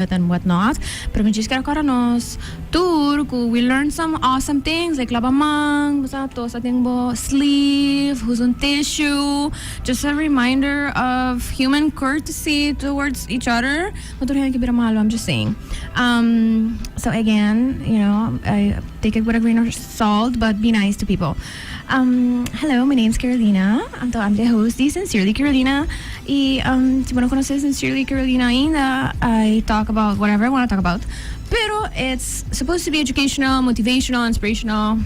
And what not. Pero mi djis kier acorda nos tur cu we learned some awesome things like laba man, bo sa tosa den bo sleeve, usa un tissue, just a reminder of human courtesy towards each other. No tur hende ke bira malo, I'm just saying. So again, I take it with a grain of salt, but be nice to people. Hello, my name's Carolina. Anto I'm the host di Sincerely Carolina. Y si bo no conoce Sincerely Carolina ainda, I talk about whatever I want to talk about. Pero it's supposed to be educational, motivational, inspirational,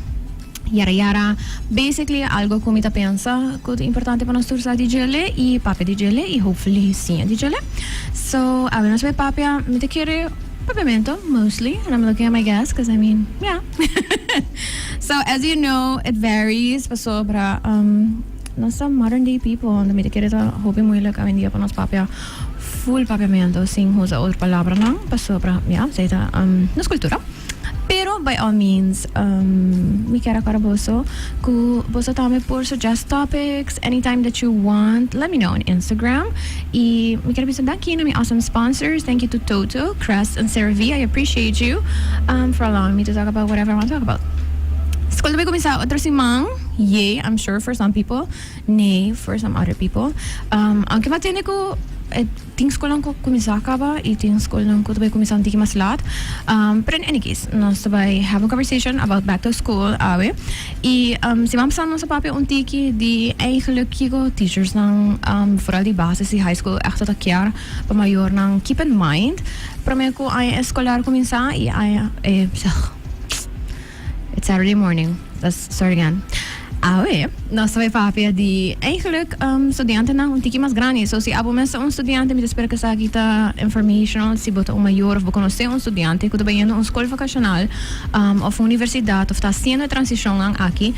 yada yada. Basically, algo cu mi ta pensa cu ta importante pa nos tur sa di djele y papia di djele y hopefully siña di djele. So, awe nos bay papia, mi ta kere papiamento mostly, and I'm looking at my guests because, I mean, yeah. So, as you know, it varies pasobra nos ta modern day people, anto mi ta kere ta hopi moeilijk awendia pa nos papia full papiamento sin usa otro palabranan pasobra, yeah, esei ta nos cultura. Pero by all means, mi kier acorda boso cu boso tambe por suggest topics anytime that you want. Let me know on Instagram. Y mi kier bisa danki na mi awesome sponsors. Thank you to Toto, Crest and CeraVe. I appreciate you for allowing me to talk about whatever I want to talk about. School ta bay cuminsa otro siman. Yay, I'm sure for some people. Nay for some other people. Aunke mi a tende cu e tin scolnan cu a cuminsa caba y tin scolnan cu ta bay cuminsa un tiki mas laat. Pero in any case, nos ta bay have a conversation about back to school awe. Y siman pasa nos a papia un tiki di eigenlijk kico teachersnan, vooral di basis y high school, echt ta kier pa mayornan keep in mind prome cu aña escolar cuminsa y aña e. It's Saturday morning. Let's start again. Awe, nos ta bay papia di eigenlijk studiantenan un tiki mas grandi. So si abo mes ta un studiante, mi ta spera cu esaki ta informational. Si bo ta un mayor of bo conoce un studiante cu ta bayendo un school vocacional of un universidad of ta haciendo e transicionnan aki,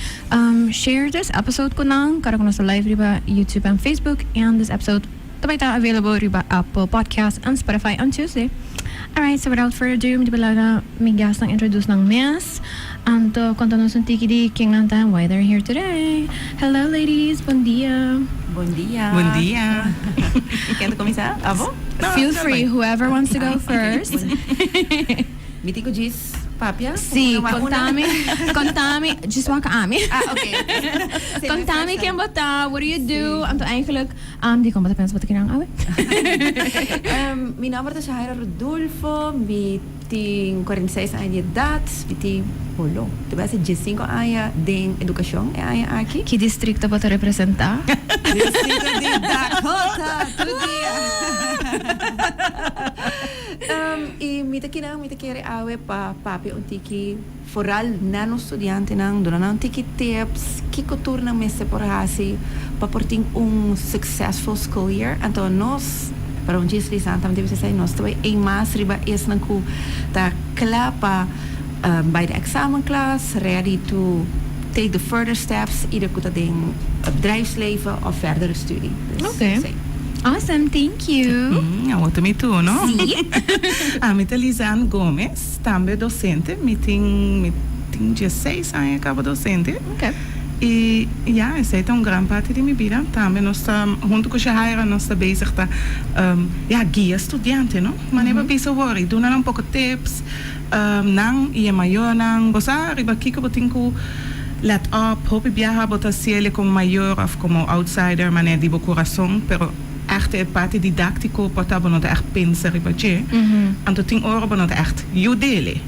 share this episode cu nan. Cada cu nos ta live riba YouTube en Facebook and this episode ta bay ta available riba Apple Podcast and Spotify on Tuesday. Alright, so without further ado, mi ta bay laga mi guestnan introduce nan mes. Anto conta nos un tiki di ken nan ta and why they're here today. Hello ladies, bon dia. Bon dia. Bon dia. Ken ta cuminsa? Abo? Feel free, whoever wants to go first. Mi tin cu djis papia? Si, contami, contami, djis wak ami. Ah, ok. Contami ken bo ta, what do you do? Anto eigenlijk, Dikon bo ta pensa bo ta kinan awe? Mi nomber ta Shahaira Rodulfo, mi tin 46 aña di edad, mi tin holo, ta bai hasi 15 aña den educacion e aña aki. Ki districto bo ta representa? Districto di Dakota, tur dia. Y mi ta kinan, mi ta kere awe pa papia un tiki. Foral na nos studiantenan, duna nan tiki tips kiko tur nan mester por hasi pa por tin un successful school year. Anto nos, para un djis Lisanne tambe ta bisa esei, nos ta bai ein mas riba esnan ku ta kla pa bai den examenklas, ready to take the further steps, either ku ta den bedrijfsleven of verdere studie. Dus esei. Awesome, thank you. Awor ta mi turno. Si. Ami ta Lisanne Gomez. Tambe docente, mi tin mi tin dieseis aña caba docente. Y ya, esey ta un gran parti di mi bida. Tambe nos ta, hunto cu Shahaira, nos ta bezig ta, ya, guia studiante, no? Manera bo bisa wor y duna nan un poco tips, nan y e mayornan. Bo sa riba kico bo tin cu let op. Hopi biaha bo ta haciele como mayor of como outsider, manera di bo curason, pero. Echt e parti didáctico por ta bo no ta echt pensa riba dje, anto tin ora bo no ta echt yud'ele,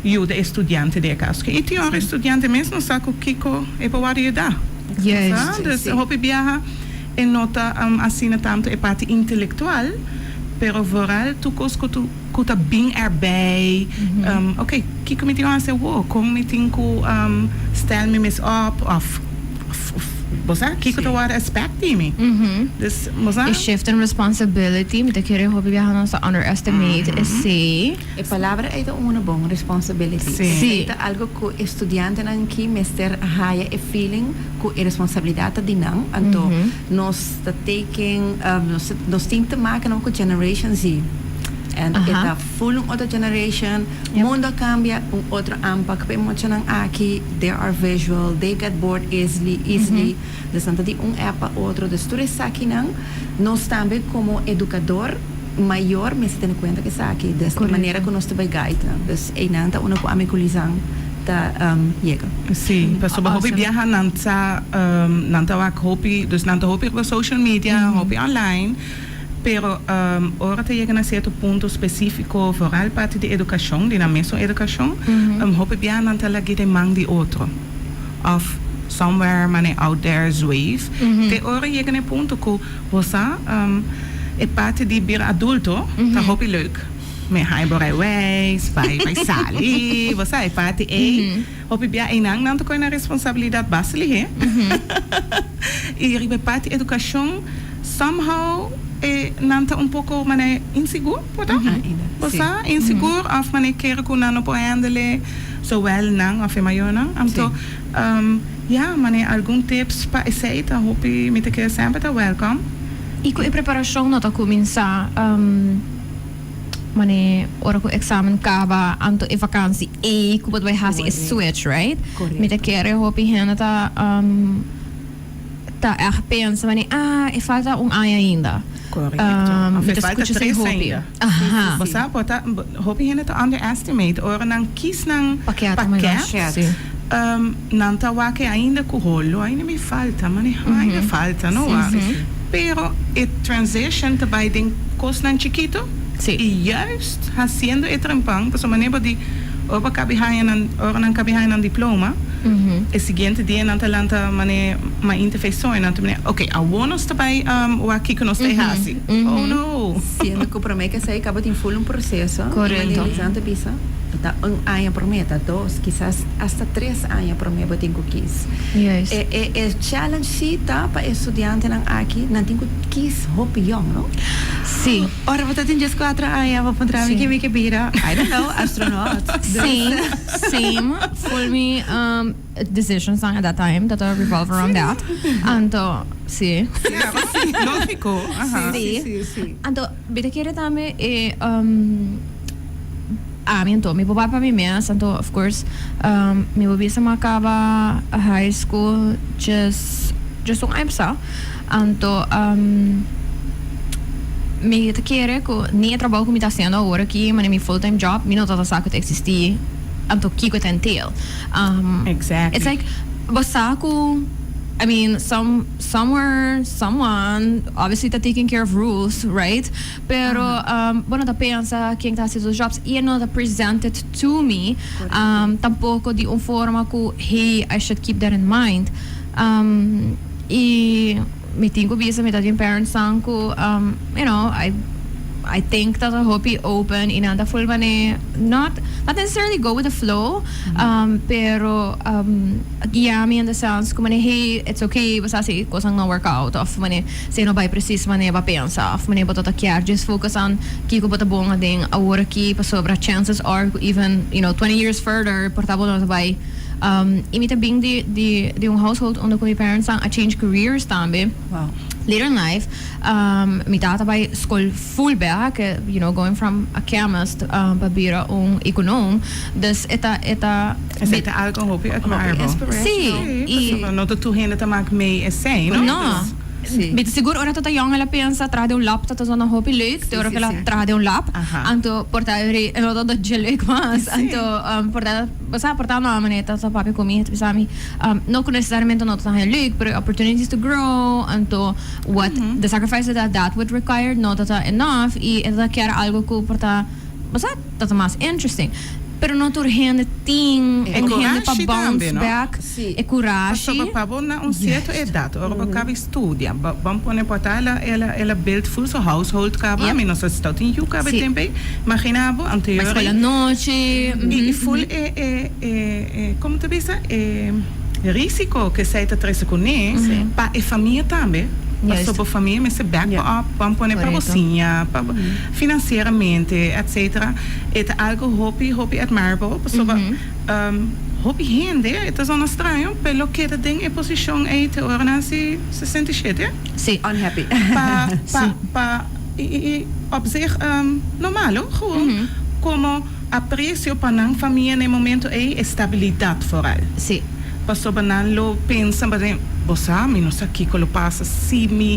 yuda e studiante den e caso aki. Y tin ora e studiante mes no sa cu kico e por wòrdu yuda. Juist. Dus hopi biaha e no ta asina tanto e parti intelectual, pero vooral tur cos cu tu cu ta bin erbij, ok, kico mi tin cu haci awor? Con mi tin cu stel mi mes op of. Bo sa kiko ta wòrdu expect di mi. Dus bo sa. E shift in responsibility, mi ta kere hopi biaha nos ta underestimate esei. E palabra ei ta unu bon, responsibility. Si. Esei ta algo ku e studiantenan ki mester haya e feeling ku e responsabilidat ta di nan. Anto nos ta taking, nos tin te maken ku generation Z. En e ta full un otro generation. Mundo a cambia, un otro aanpak pa e muchanan aki, they are visual, they get bored easily, easily, dus nan ta di un app pa otro, dus tur esakinan nos tambe como educador. Mayor mester tene cuenta cu esaki, des e manera cu nos ta bay guide nan. Dus eynan ta unda cu ami cu Lizan ta yega. Sí, pasobra hopi biaha nan sa, nan ta wak hopi, dus nan ta hopi riba social media, hopi online, pero ora ta yega na cierto punto specifico, vooral parti di educacion, di nan mesun educacion, hopi biaha nan ta lag'é den man di otro, of somewhere mane out there zweef, te ora yega na e punto cu Bo sa, e parti di bira adulto ta hopi leuk. Mi haña bo rijbewijs, bai bai sali, bo sa e parti ei. Hopi bia einan nan ta kohe nan responsabilidat basta lihé. I riba e parti edukashon, somehow e nan ta un poko manera insigur, por ta? Bo sa, insigur òf manera kere ku nan no por handle zowel nan òf e mayornan. Anto. Ya, mane algun tips pa esey ta hopi mi ta kere semper ta welcome. I ku e preparashon no ta kuminsá mane ora ku eksamen kaba anto e vakansi ei ku bo ta bai hasi e switch, right? Mi ta kere hopi hende ta ta ègt pensa mane ah e falta un aña ainda. Korekto. Of e falta tres ainda. Bo sa bo ta hopi hende ta underestimate ora nan kis nan Pakèt, oh my gosh, pakèt sí. Nan ta wak e ainda ku holo ainda mi falta maneha ainda falta no wak pero e transition ta bai den kosnan chikito i juist hasiendo e trempan pasobra manera bo di ora bo kabi haña nan ora nan kabi haña nan diploma e siguiente dia nan ta lanta mane mainta fe soño nan ta mane ok awor nos ta bai wak kiko nos ta e hasi oh no. Siendo ku promé ke esei kaba tin ful un proseso i manera Lizan ta bisa. Ta un aña promé, ta dos, kisas hasta tres aña promé bo tin ku kis. Juist. E e e challenge sí ta pa e studiantenan aki, nan tin ku kis hopi yong, no? Sí. Ora bo ta tin dieskuatro aña, bo puntra mi Sí. ke mi ke bira, I don't know, astronaut. Dus. Same, same. Full mi decisions nan at that time ta ta revolve around that. Anto, sí. Ja, lógico. Aha. Sí. Sí, sí. Anto, mi ta kere tambe e Ami anto mi por bai pa mi mes anto of course mi por bisa mi a caba high school just just un aña pasa anto mi ta kere cu ni e trabao cu mi ta haciendo awor aki manera mi full time job mi no tabata sa cu ta existi anto kico ta entail Exactly. it's like bo sa cu I mean some somewhere someone obviously ta taking care of rules right. Pero bo no ta pensa ken ta hasi esos jobs y e no ta presented to me tampoco di un forma cu hey I should keep that in mind y mi tin cu bisa mi ta tin parents nan cu you know I I think ta ta hopi open y nan ta full mane not not necessarily go with the flow pero guia mi in the sense cu mane hey it's okay bo sa si cosnan no work out of mane Si no bai precies manera bo a pensa of manera bo ta ta kier, just focus on kiko bo ta bon aden awor aki pasobra chances are ku even you know 20 years further por ta bo no ta bai. Y mi ta bin di di di un household unda ku mi parents nan a change careers tambe later in life. Mi tata bai skol full bek, you know going from a chemist pa bira un econoom. Dus e ta e ta. Esei ta algo hopi admirable. Sí, y. Pasobra no ta tur hende ta mak mee esei, no? No. Mi ta sigur ora ta ta yong el a pensa traha den un lab ta ta zona hopi leuk, te ora ku el a traha den un lab, anto por ta e no ta dje leuk mas, anto por ta, bo sa, por ta no manera ta ta papia ku mi, e ta bisa mi, no ku nesesariamente no ta ta haña leuk, pero e opportunities to grow, anto what the sacrifices that that would require no ta ta enough, i e ta ta kier algo ku por ta, bo sa, ta ta mas interesting. Pero no tur hende tin E un hende pa kurashi bounce tambe, no? back, e kurashi. Pasobra pa bo na un sierto edat, ora bo kaba studia, bo ban pone por ta el a el a el a build full su household kaba, mi no sa si tau tin yu kaba e tempo ei, imagina bo, anto Bai yora skola anochi. I i full e e e e komo ta bisa e risiko ku esei ta trese kuné pa e famia tambe, pasobra bo famia mester back bo up, ban pone pa bo siña, pa bo finansieramente, etcetera. E ta algo hopi hopi admirable pasobra hopi hende e ta zona straño pero lo keda den e posicion ey te ora nan hasi 67. Sí. Unhappy. Pa pa pa y y op zich no malo gewoon como aprecio pa nan famia na e momento ey e stabilidad vooral. Sí. Pasobra nan lo pensa bo. Bo sa, mi no sa kiko lo pasa si mi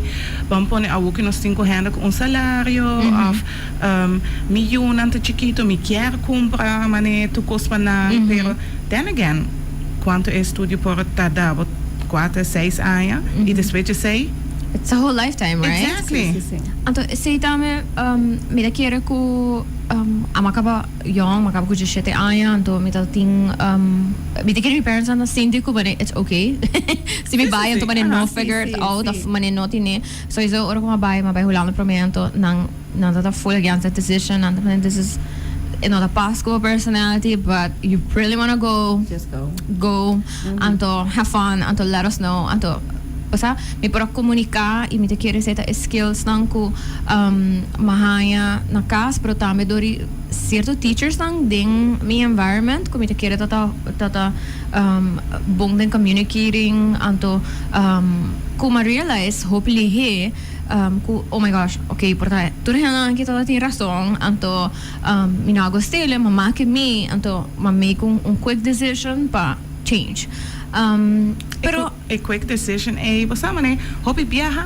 ban pone awo ku nos tin ku hende ku un salario òf mi yunan ta chikito, mi kier kumpra manera tur kos pa nan, pero then again, kuantu e estudio por tarda bo? Kuater, seis aña i despues dje sei? It's a whole lifetime, right? Exactly. Si, si, si. Anto esei tambe mi ta kere ku amo a kaba yong, mi a kaba ku diesshete aña, anto mi ta tin mi ta kere mi parents nan ta sinti ku manera it's okay si mi bai anto manera no figure it out of manera no tine soiso ora ku mi a bai mi a bai Hulanda prome anto nan nan ta ta full against that decision nan ta manera this is e no ta pas ku bo personality but you really wanna go Just go. Go anto have fun anto let us know anto osea mi por a comunica y mi ta kere esey ta e skills nan cu mi haya na cas pero tambe door di cierto teachers nan den mi environment cu mi ta kere ta ta ta bon den communicating anto cu mi a realize hopi lihe cu oh my gosh ok por ta tur hende aki ta tin razon anto Mi no a gost'el, ma make mi, anto m'a make un quick decision pa change. Pero. E quick decision ei, bo sa manera hopi biaha,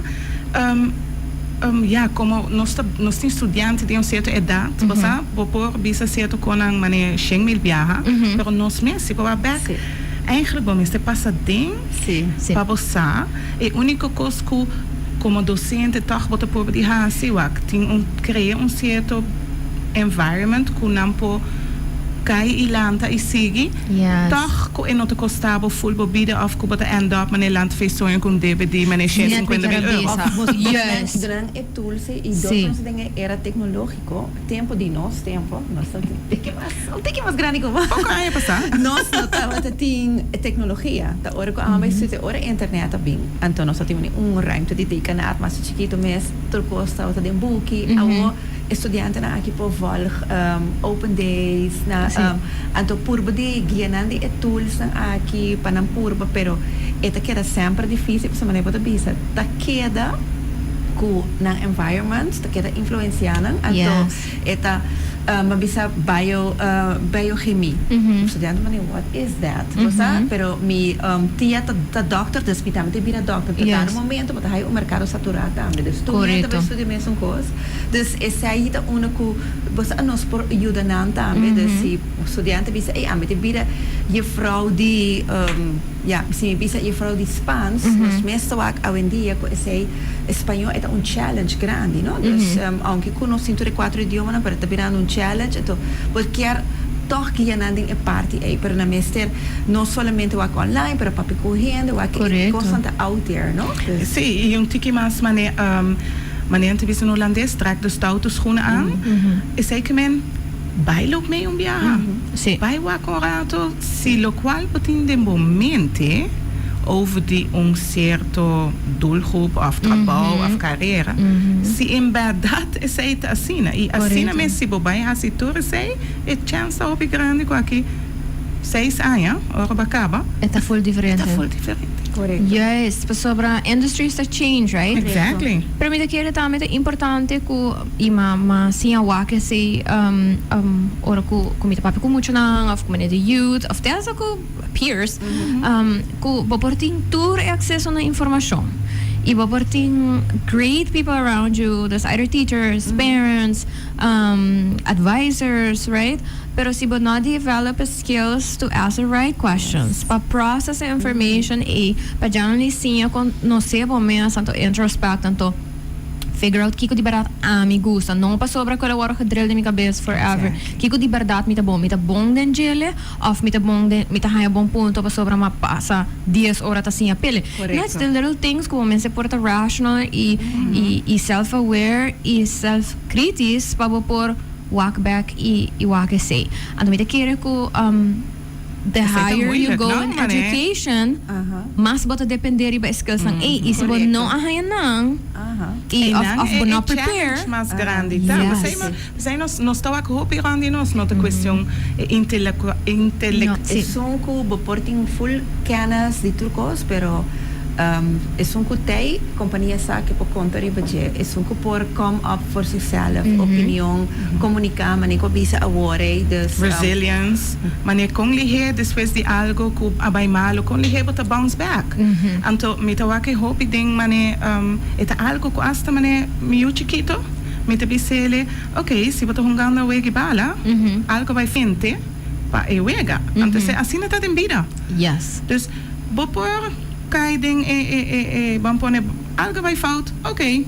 ya, como nos ta, nos tin studiante di un cierto edad, bo sa, bo por bisa cierto conan manera shen mil biaha, pero nos mes si bo a bek, eigenlijk bo mester pasa den pa bo sa. E unico cos cu como docente toch bo ta proba di haci, wak, tin un, crea un cierto environment cu nan por cay y lanta y sigui, toch cu e no ta costa bo full bo bida of cu bo ta end up manera lanta fe soño cu un debe di manera 150 mil euro. Of bo dunan e tools y dos nos den e era tecnologico, tempo di nos tempo, nos ta un tiki mas, un tiki mas grandi cu bo. Poco aña pasa. Nos no tabata tin e tecnologia, ta ora cu amo bay studia, ora internet a bin, anto nos a tin un ruimte di decanaat mas chikito mes, tur cos tabata den buki, awo E studiantenan aki por volg open days na anto purba di guia nan di e toolsnan aki pa nan purba pero e ta keda semper dificil pasobra manera bo ta bisa ta keda cu nan environment ta keda influencia nan anto e ta bo bisa bio biochemie studiante manera what is that bo sa pero mi tia ta doctor dus mi tambe ta bira doctor pero dado momento bo ta haya un mercado satura tambe dus tur hende ta bay studia mesun cos. Dus esei ta unu ku bo sa nos por yuda nan tambe. Dus si un studiante bisa, ey ami ta bira jefrouw di, ya, si mi bisa jefrouw di Spaans, nos mes ta wak awendia ku esei spañó e ta un challenge grandi, no? Dus aunke ku nos tin tur e kuater idiomanan, pero e ta birando un challenge, anto bo kier tòg guia nan den e parti ey, pero nan mester no solamente wak online, pero papia ku hende, wak e kosnan ta out there, no? Dus. Sí, i un tiki mas manera. Manera ta bisa na Holandes, trek de stoute schoenen aan. Esei ke men bai loop mee un biaha. Bai wak un rato si lokual bo tin den bo mente over di un sierto doelgroep of trabou of karera, si en bèrdat esei ta asina. I asina mes si bo bai hasi tur esei, e chèns ta hopi grandi ku aki seis aña ora bo a kaba, E ta full diferente. E ta full diferente. Correcto. Juist, pasobra industries ta change, right? Exactly. Pero mi ta kere tambe ta importante ku i ma ma siña wak esei ora ku ku mi ta papia ku muchanan of ku manera di youth of te hasta ku peers ku bo por tin tur e akseso na informashon i bo por tin great people around you, dus either teachers, parents, advisors, right? Pero si bo no develop e skills to ask the right questions, pa process e information ei, pa djami siña conoce bo mes, tanto introspect, tanto figure out kico di berdad ami gusta, no pasobra cu el a wordo gedrill den mi cabes forever, kico di berdad mi ta bon, mi ta bon den djele of mi ta bon den, mi ta haya bon punto pasobra mi a pasa dies ora ta siña pele. No, it's the little things cu bo mester por ta rational y y self aware y self kritisch pa bo por wak bek i i wak esei. Anto mi ta kere ku the Esei ta higher you moeilijk, go no? in Manera. education, mas bo ta depende riba e skillsnan ei. I si bo no a haña nan i of Einan of e bo no e prepare. challenge mas grandi ta. Yes. P'esei ma p'esei nos nos ta wak hopi rond di nos, no ta cuestion e intelekua No, intelek. si. Esun ku bo por tin full kennis di tur kos, pero. Esun ku tei kompania sa ke por konta riba dje. Esun ku por come up for zichzelf, opinion, komuniká, manera ku a bisa awor ei. Dus. Resilience, manera kon lihé despues di algo ku a bai malu, kon lihé bo ta bounce back. Anto mi ta wak e hopi den manera e ta algo ku asta manera mi yu chikito mi ta bis'ele, ok, si bo ta hungando wega i bala, algo bai fente pa e wega. Anto esei asina ta den bida. Dus bo por kai den e e e e ban pone algo bai fout, ok,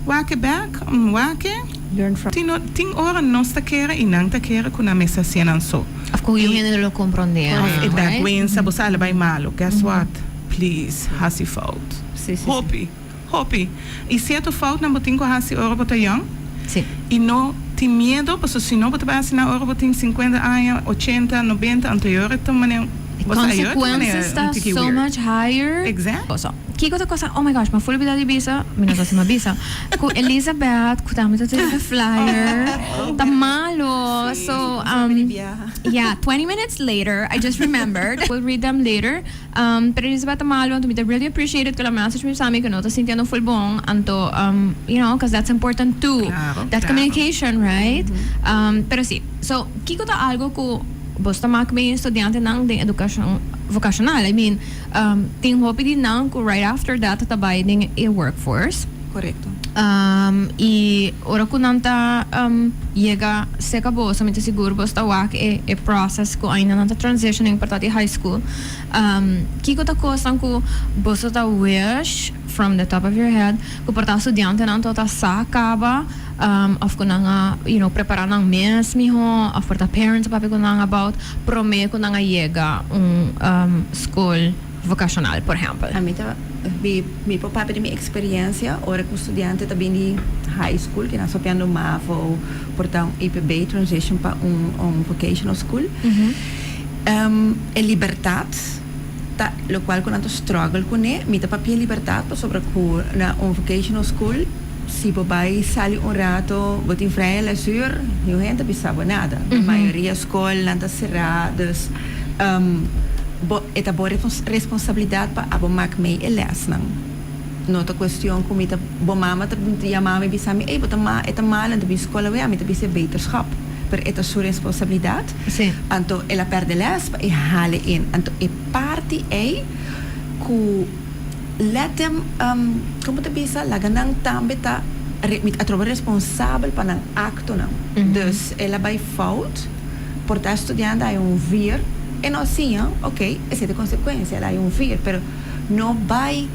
wak e bek, wak e. Learn from. Tin tin ora nos ta kere i nan ta kere ku nan mester hasié nan so. Of ku un hende lo komprondé, Of e right? bèrgwensa, bo sa el a bai malu. Guess what? Please, hasi fout. Sí, sí, sí. Hopi, hopi. I sierto foutnan bo tin ku hasi ora bo ta yòn. Sí. I no tin miedo, pasobra si no bo ta bai hasi nan ora bo tin 50 aña, 80, 90, anto e ora ta un manera, E bo sa e ora ta un manera consequences un ta tiki so weird. much higher. Exactly. So, kiko ta cosa, oh my gosh, m'a full olbida di bisa, mi no sa si m'a bisa, ku Elizabeth, ku tambe ta tin e flyer, ta malo. So, yeah, 20 minutes later, I just remembered, we'll read them later. Pero Elizabeth ta malo, anto mi ta really appreciate it ku el a message mi bisa mi ku no ta sintiendo full bon, anto, because that's important too, Claro, that claro. communication, right? Pero si, so, kiko ta algo ku bos ta mak mi studiantenan den edukashon vokashonal? I mean, tin hopi di nan ku right after that ta bai den e workforce. Korekto. I ora ku nan ta yega serka boso, mi ta sigur boso ta wak e e process ku ainda nan ta transitioning pa ta di high school. Kiko ta kosnan ku boso ta wish from the top of your head ku por ta studiantenan to ta sa kaba òf ku nan a you know prepará nan mes mihó òf por ta parents a papia ku nan about promé ku nan a yega un skol vokashonal, por ehèmpel. Ami ta mi mi por papia di mi eksperensia ora ku studiante ta bin di high school ku nan sopiando mavo por ta un EPB transition pa un un vocational school. E libertat ta lokual ku nan ta struggle kuné. Mi ta papia libertat pasobra ku na un vocational school si bo bai sali un rato bo tin vrije lesuur niun hende ta bisa bo nada. Na mayoria skol nan ta será dus bo e ta bo responsabilidat pa abo mak mei e lèsnan. No ta kuestion ku mi ta bo mama ta yama mi bisa mi ey bo ta ma e ta mal anto bin skol awe ami ta bisa e beterschap pero e ta su responsabilidat. Anto el a pèrdè lès pa e hale in. Anto e parti ei ku let them kon bo ta bisa laga nan tambe ta mi ta atrobe responsabel pa nan aktonan. Dus el a bai fout por ta studiante hay un vier e no a siña ok esei ta e konsekuensia el a hay un vier pero no bai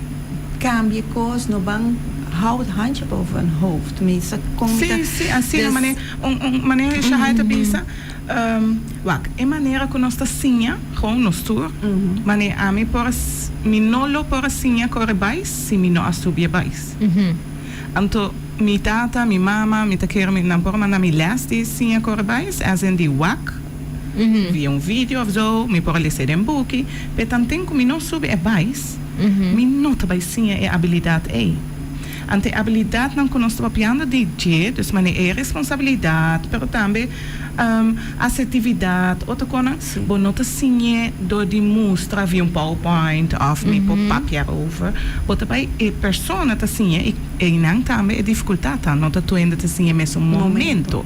kambia e kos no ban hou het handje boven hun hoofd mi sa kon mi ta Sí, sí, asina dus manera un un manera Shahai ta bisa Wak, e manera ku nos ta siña, gewoon nos tur, manera ami por a, mi no lo por a siña kore bais si mi no a subi e bais. Anto mi tata, mi mama, mi ta kere mi nan por a manda mi les di siña kore bais, as in di wak via un video of zo, mi por a lesa den buki, pero tanten ku mi no subi e bais, mi no ta bai siña e abilidat ei. Anto e abilidatnan ku nos ta papiando di dje, dus manera e responsabilidat, pero tambe asertividat, otro konan, bo no ta siñ'é dor di mustra via un PowerPoint òf mi por papia erover. Bo ta bai e persona ta siñ'é i einan tambe e difikultat ta, no ta tur hende ta siñ'é mesun momento.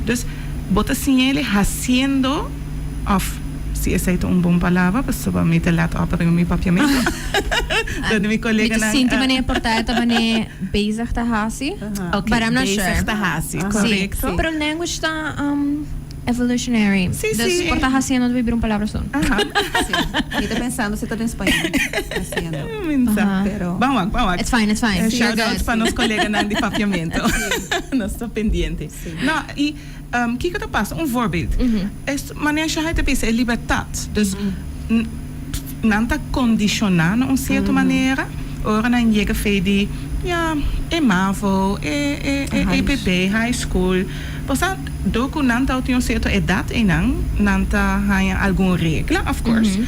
Dus bo ta siñ'é hasiendo òf. Si esei ta un bon palabra, pasobra mi ta let op riba mi papiamentu. Dor di mi Mi ta koleganan. sinti manera por ta e ta manera bezig ta hasi. Ok, But I'm not sure. bezig ta hasi, korekto. Sí, pero language ta evolutionary. Sí, Dus sí. por ta hasiendo ta bira un palabra soon. Aha. Sí. Mi ta pensando si ta den spañol, hasiendo. Mi sa. Aha. Pero. Ban wak, ban wak. It's fine, it's fine. Shout You're out good. pa nos koleganan di papiamentu. Nos ta pendiente. Sí. No, i Kiko ta pasa? Un voorbeeld. E manera Shahai ta bisa e libertat. Dus nan ta kondishoná na un sierto manera ora nan yega fe di ya e mavo, e e e EPB, high school. Pasobra dor ku nan tabatin un sierto edat einan nan ta haña algun regla of course.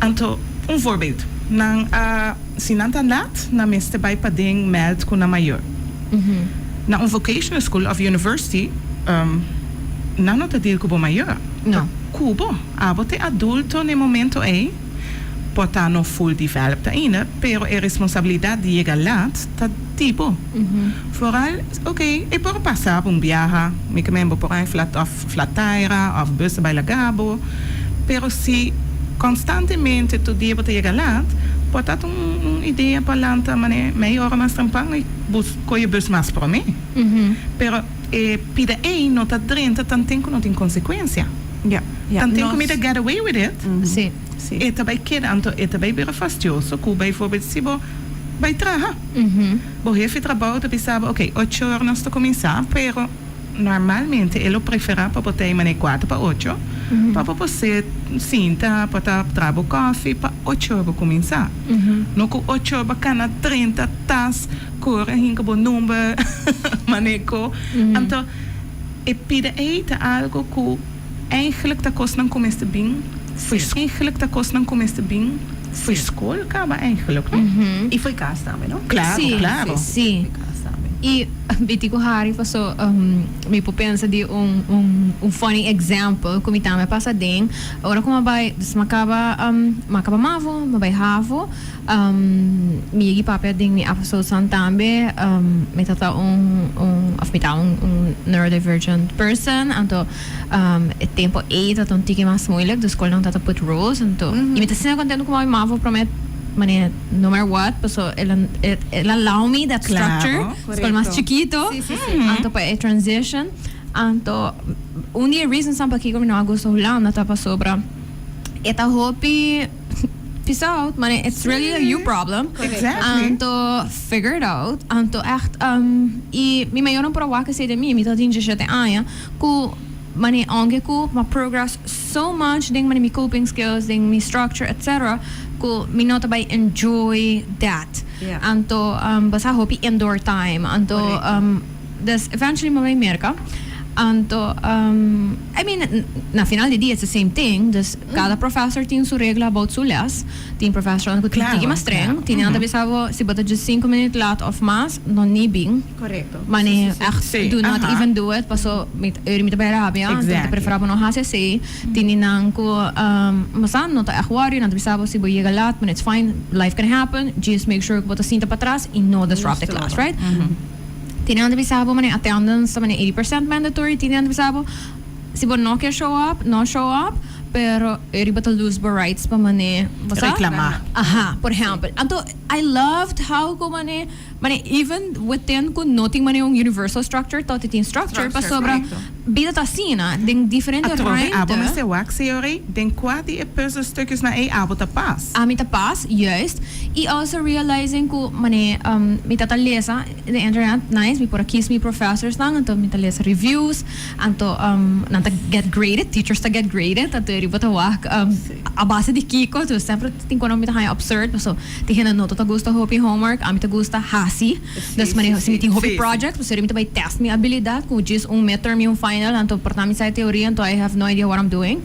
Anto un voorbeeld, nan a si nan ta lat nan mester bai paden mèld ku nan mayor. Na un vocational school of university nan no ta deal ku bo mayor. No. Ta ku bo. Abo ta e adulto na e momento ei. Por ta no full developed ainda, pero e responsabilidad di yega laat ta di bo. Vooral, ok, e por pasa bo un biaha, mi ke men bo por hay flat of flat tire of bus a bay laga bo, pero si constantemente tur dia bo ta yega laat, por ta un un idea pa lanta mane mei ora mas trempan y bus coge bus mas prome. Pero e pida ey no ta drenta tanten cu no tin consecuencia. Tanten cu mi ta get away with it. E ta bai keda, anto e ta bai bira fastioso ku bijvoorbeeld si bo bai traha. Bo hefe trabou ta bisa bo, ok, ocho or nos ta kuminsá, pero normalmente e lo preferá pa bo ta ei manera kuater pa ocho, pa bo por sit, sinta, por ta traha bo kòfi, pa ocho or bo kuminsá. No ku ocho or bo kana 30 tas, kore hinka bo number, manera ku. Anto e pida ei ta algo ku. Eigenlijk ta kosnan ku mester bin fo'i Eigenlijk ta kosnan ku mester bin fo'i skol kaba eigenlijk, no? I fo'i kas tambe, no? Klaro, klaro. Sí, I mi tin ku hari paso mi por pensa di un un funny example ku mi tambe a pasa den. Ora ku mi a bai, dus mi a kaba mi a kaba mavo, mi a bai havo. Mi yegi papia den mi episodes-nan tambe, mi ta ta un un of mi ta un un neurodivergent person, anto e tempo ei ta ta un tiki mas moeilijk, dus skolnan ta ta put rules, anto y mi ta asina contento cu mami mavo prome mane no matter what, paso el a el a allow me that structure, skol mas chikito, anto pa e transition, anto un di e reasons-nan pakiko mi no a gusta Hulanda ta pasobra e ta hopi. Peace out, mane it's really a you problem. Exactly. Anto figure it out. Anto echt y mi mayornan por a wak esey den mi, mi ta tin diesshete aña, cu mane aunke cu m'a progress so much den mane mi coping skills, den mi structure etc. Cu mi no ta bay enjoy that. Anto basa hopi indoor time. Anto dus eventually m'a bay Merca. Anto I mean na final di dia it's the same thing, dus Cada professor tin su regla about su les. Tin professornan cu tin tiki mas streng. Tin nan ta bisa bo si bo ta dje cinco minuut laat of mas, no ni bin. Correcto. Mane echt do not even do it paso mi ta mi ta bay rabia. Anto mi ta prefera bo no haci asey. Tin di nan cu bo sa no ta echt worry. Nan ta bisa bo si bo yega laat, but it's fine, life can happen. Just make sure cu bo ta sinta patras y no disrupt the class, right? Tin di nan ta bisa bo mane attendance ta mane 80% mandatory. Tin di nan ta bisa bo. Si bo no kier show up, no show up, pero e riba ta lose bo rights pa mane, bo sa? Reclama. Aha, por ehempel. Anto, I loved how cu mane, mane even within cu no tin mane un universal structure, tot e tin structure, pasobra bida ta asina, den diferente Atrobe ruimte. abo mester wak, señor-ey, den cua di e puzzelstukjesnan ey abo ta pas? Ami ta pas, juist. Y also realizing cu mane, mi ta ta lesa den internet, nice, mi por a kies mi professorsnan, anto mi ta lesa reviews, Anto nan ta get graded, teachers ta get graded, anto e riba ta wak a base di kiko, dus semper tin kono mi ta haña absurd, paso tin hende no ta ta gusta hopi homework, ami ta gusta hasi, dus manera si mi tin hopi projects, pasobra mi ta bai test mi abilidad ku djis un midterm i un final, anto por ta mi sa e teoria, anto I have no idea what I'm doing,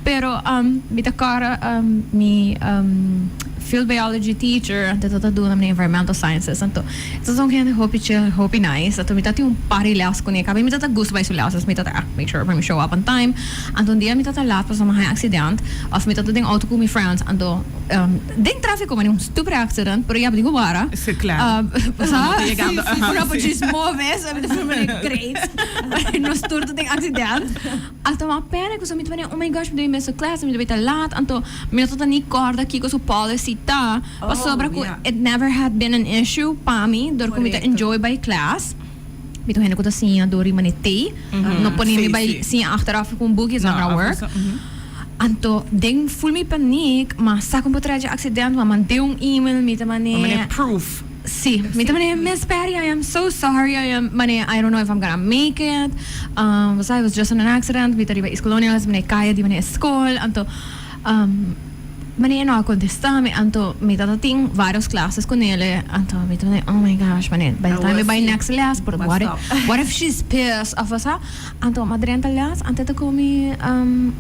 pero mi ta kòrda mi field biology teacher, anto e ta duna mi environmental sciences, anto. Esaki ta un hende hopi chill, hopi nice. Anto mi ta tin un par di les kuné. Kabe mi ta ta gusta bai su les, mi ta ta make sure pa mi show up on time. Anto un dia mi ta ta laat pasobra mi haña accident of mi ta ta den auto ku mi friends anto den trafico mane un stupid accident pero ya bo tin ku wara. Si, claro. Sa? Uno ta yegando, aha, Uno por si. djis move, so mi ta feel mane great. Nos tur ta den accident. Anto mi a pena ku mi ta mane oh my gosh mi ta bin mesa class mi ta bin ta laat anto mi no ta ta ni corda kiko su policy ta. Pasobra ku it never had been an issue pa mi dor ku mi ta enjoy bai class. Mi ta un hende ku ta siña dor riba ne tei. No pone mi bai siña achteraf ku un boek, it's not gonna work. Anto den full mi paniek, ma sa kon por trae dje accident, ma mand'é un email, mi ta mane. Ma mane proof. Si, mi ta mane, Miss Patty, I am so sorry, I am, mane, I don't know if I'm gonna make it. Pasobra I was just in an accident, mi ta riba East Colonial, mane kaya di mane e skol, anto. Mane e no a contesta mi, anto mi tata tin varios clases cu nele, anto mi ta oh my gosh, mane by the time mi bay next les, por what if, what if she's pissed of asa, anto mi a drenta les, anto e ta cu mi, mi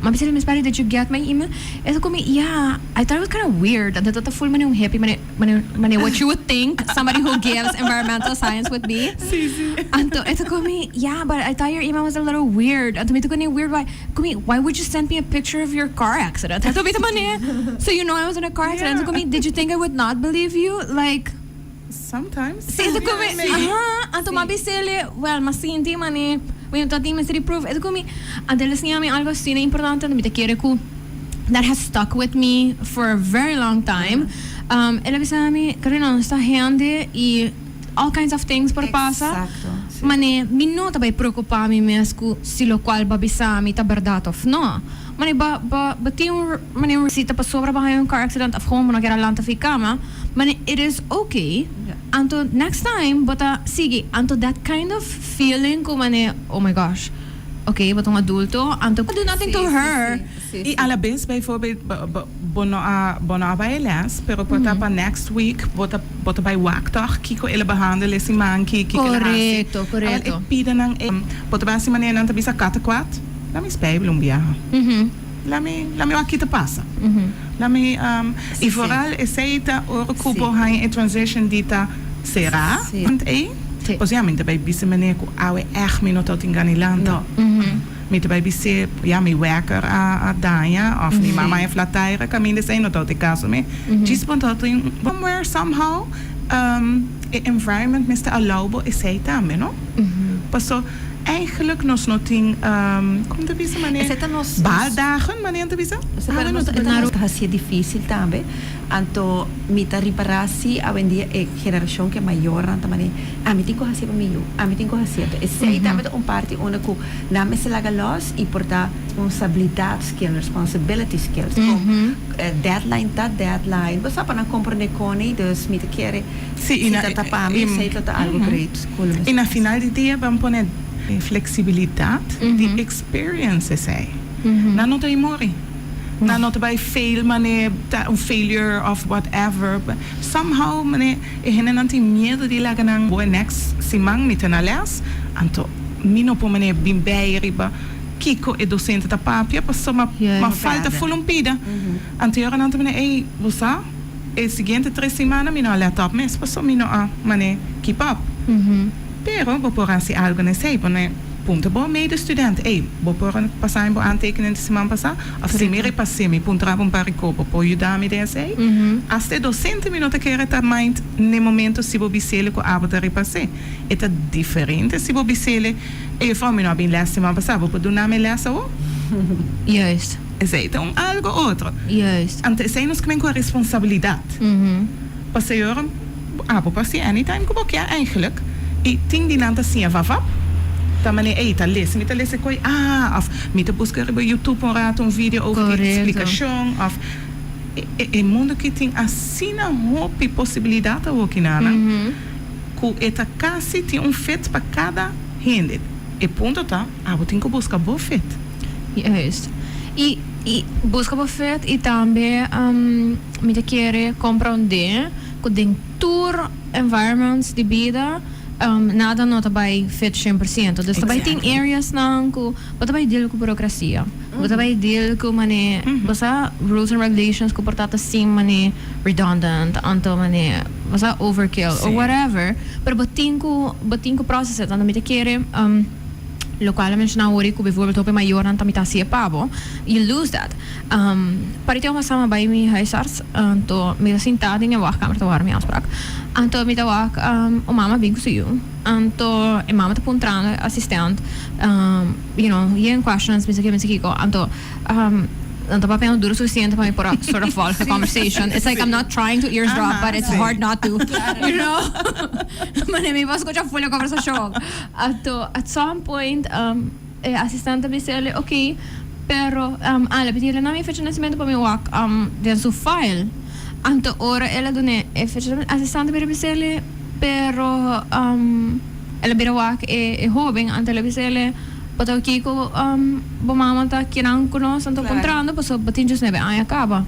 a bisa Miss Patty did you get my email? E ta cu mi yeah, I thought it was kinda weird, anto e ta full mane un hippie, mane, mane, mane what you would think somebody who gives environmental science would be, anto e ta cu mi yeah, but I thought your email was a little weird, anto mi ta cu ne weird why? Kumi, why would you send me a picture of your car accident? Anto mi ta mane, So you know I was in a car accident. Ku mi, did you think I would not believe you? Like, Sometimes. Si, ku mi, maybe. Aha, anto m'a bisele, well, m'a sinti, mane, mi no tin mester proof. E ku mi, anto el a siña mi algo asina importante, mi ta kere ku that has stuck with me for a very long time. El a bisa mi, Carolina, nos ta hende y all kinds of things por pasa. Mane, mi no ta bay preocupa mi mes ku si locual b'a bisa mi ta berdad of no. Mane, ba, ba, ba tin un, mane, un cita pa sobra ba un car accident of gewoon bo no kier a lanta fi cama. Mane, it is okay. Anto next time bo ta sigui. Anto that kind of feeling ku mane, oh my gosh, okay, bo ta un adulto. Anto do nothing to her. Y a la vez, bijvoorbeeld, bo no a bay les, pero por ta pa next week, bo ta bay wak toch, kiko el a behandel e siman aki, kiko el a hasi. Corecto. E pida nan, bo ta bay asina manera nan ta bisa kata kwat, laat me spijbelen un biaha. Laat me wak kiko ta pasa. Laat me, y vooral esey ta ora ku bo haña e transition di ta sera, want e, pues ja, mi ta bay bisa meneer ku awe echt mi no tin gana di lanta. No. Mi ta bay bisa, ja, mi wekker a daña, of mi mama e flat tire, caminda esey no ta caso mi. Just bo tin somewhere, somehow, e environment mester allow bo esey tambe, no? Paso, eigenlijk nos no tin, con ta bisa, meneer? Esey ta nos Baaldagen, meneer ta bisa? Pero Ah, nos no, ta hasi dificil tambe. Anto mi ta ripara si awendia e generacion cu mayor nan ta mane, ami tin cu hasi pa mi yu, ami tin cu hasi. Anto esey tambe ta un parti unda cu nan mester laga los y por ta responsabilidad skill, responsibility skills. Como deadline ta deadline. Bo sa pa nan comprende con, dus mi ta kere Si, si ta pa mi, esey ta algo great. Cool. Y na final di dia ban pone flexibilidad di experiences ey. Nan no ta muri. Nan no ta bay fail mane ta un failure of whatever. But somehow mane e hende nan tin miedo di laga nan bo next siman mi ta na les. Anto mi no por mane bin bij riba kiko e docente ta papia paso ma falta full un pida. Anto ora nan ta mane, "Ey, bo sa, e siguiente 3 siman mi no a let op mes paso mi no a mane keep up." Pero bo por hasi algo nesey, pone punto bo medestudent. Ey, bo por pasa bo aantekening di siman pasa? Of si mi repasé, mi puntra un par di cos, bo por yuda mi den esey? Hasta e docente mi no ta kere ta mind ne momento si bo bisele ku abo ta repasé. E ta diferente si bo bisele, "Ey, juffrouw, mi no a bin les siman pasa, bo por duna mi les awo?" Esey ta un algo otro. Anto esey nos kimen ku responsabilidad. Pasobra abo pasi anytime ku bo kier eigenlijk. Y tin di nan ta siña vavap. Ta mane, ey, ta lesa, mi ta lesa koi, ah, of mi ta busca riba YouTube un rato un video over di explicacion, of e mundo ki tin asina hopi posibilidad awoki nana, ku e ta casi tin un fit pa cada hende. E punto ta, abo tin ku busca bo fit. Juist. Y busca bo fit y tambe mi ta kere comprende ku den tur environments di bida nada no ta bay fit 100%. Dus ta bay tin areas nan ku bo ta bay deal ku burocracia. Bo ta bay deal ku mane, basta rules and regulations ku por ta sin mane redundant, anto mane, basta overkill or whatever. Pero bo tin ku process it. Anto mi ta kere locual a menciona ori ku bijvoorbeeld hopi mayornan ta mi ta hasi e pa bo, you lose that. Pariti oma sama bij mi huisarts, anto mi ta sinta den e wachtkamer te warda mi afspraak. Anto mi ta wak un mama bin ku su yu. Anto e mama ta puntrando e assistent, yen questions, mi sa kiko. Anto nan ta papiando duro suficiente pa mi por a sort of volg the conversation. It's like I'm not trying to eavesdrop, but it's hard not to. Mane mi por scucha full e conversacion. Anto at some point e assistent a bisele, "Okay, pero ah, el a pidi na mi fecha di nacimento pa mi wak den su file." Anto ora el a dune e fecha di assistent a bira bisele, pero el a bira wak e hoben, anto el a bisele, "Bo ta kiko bo mama ta kinan ku nos anto puntrando paso bo tin 19 aña caba."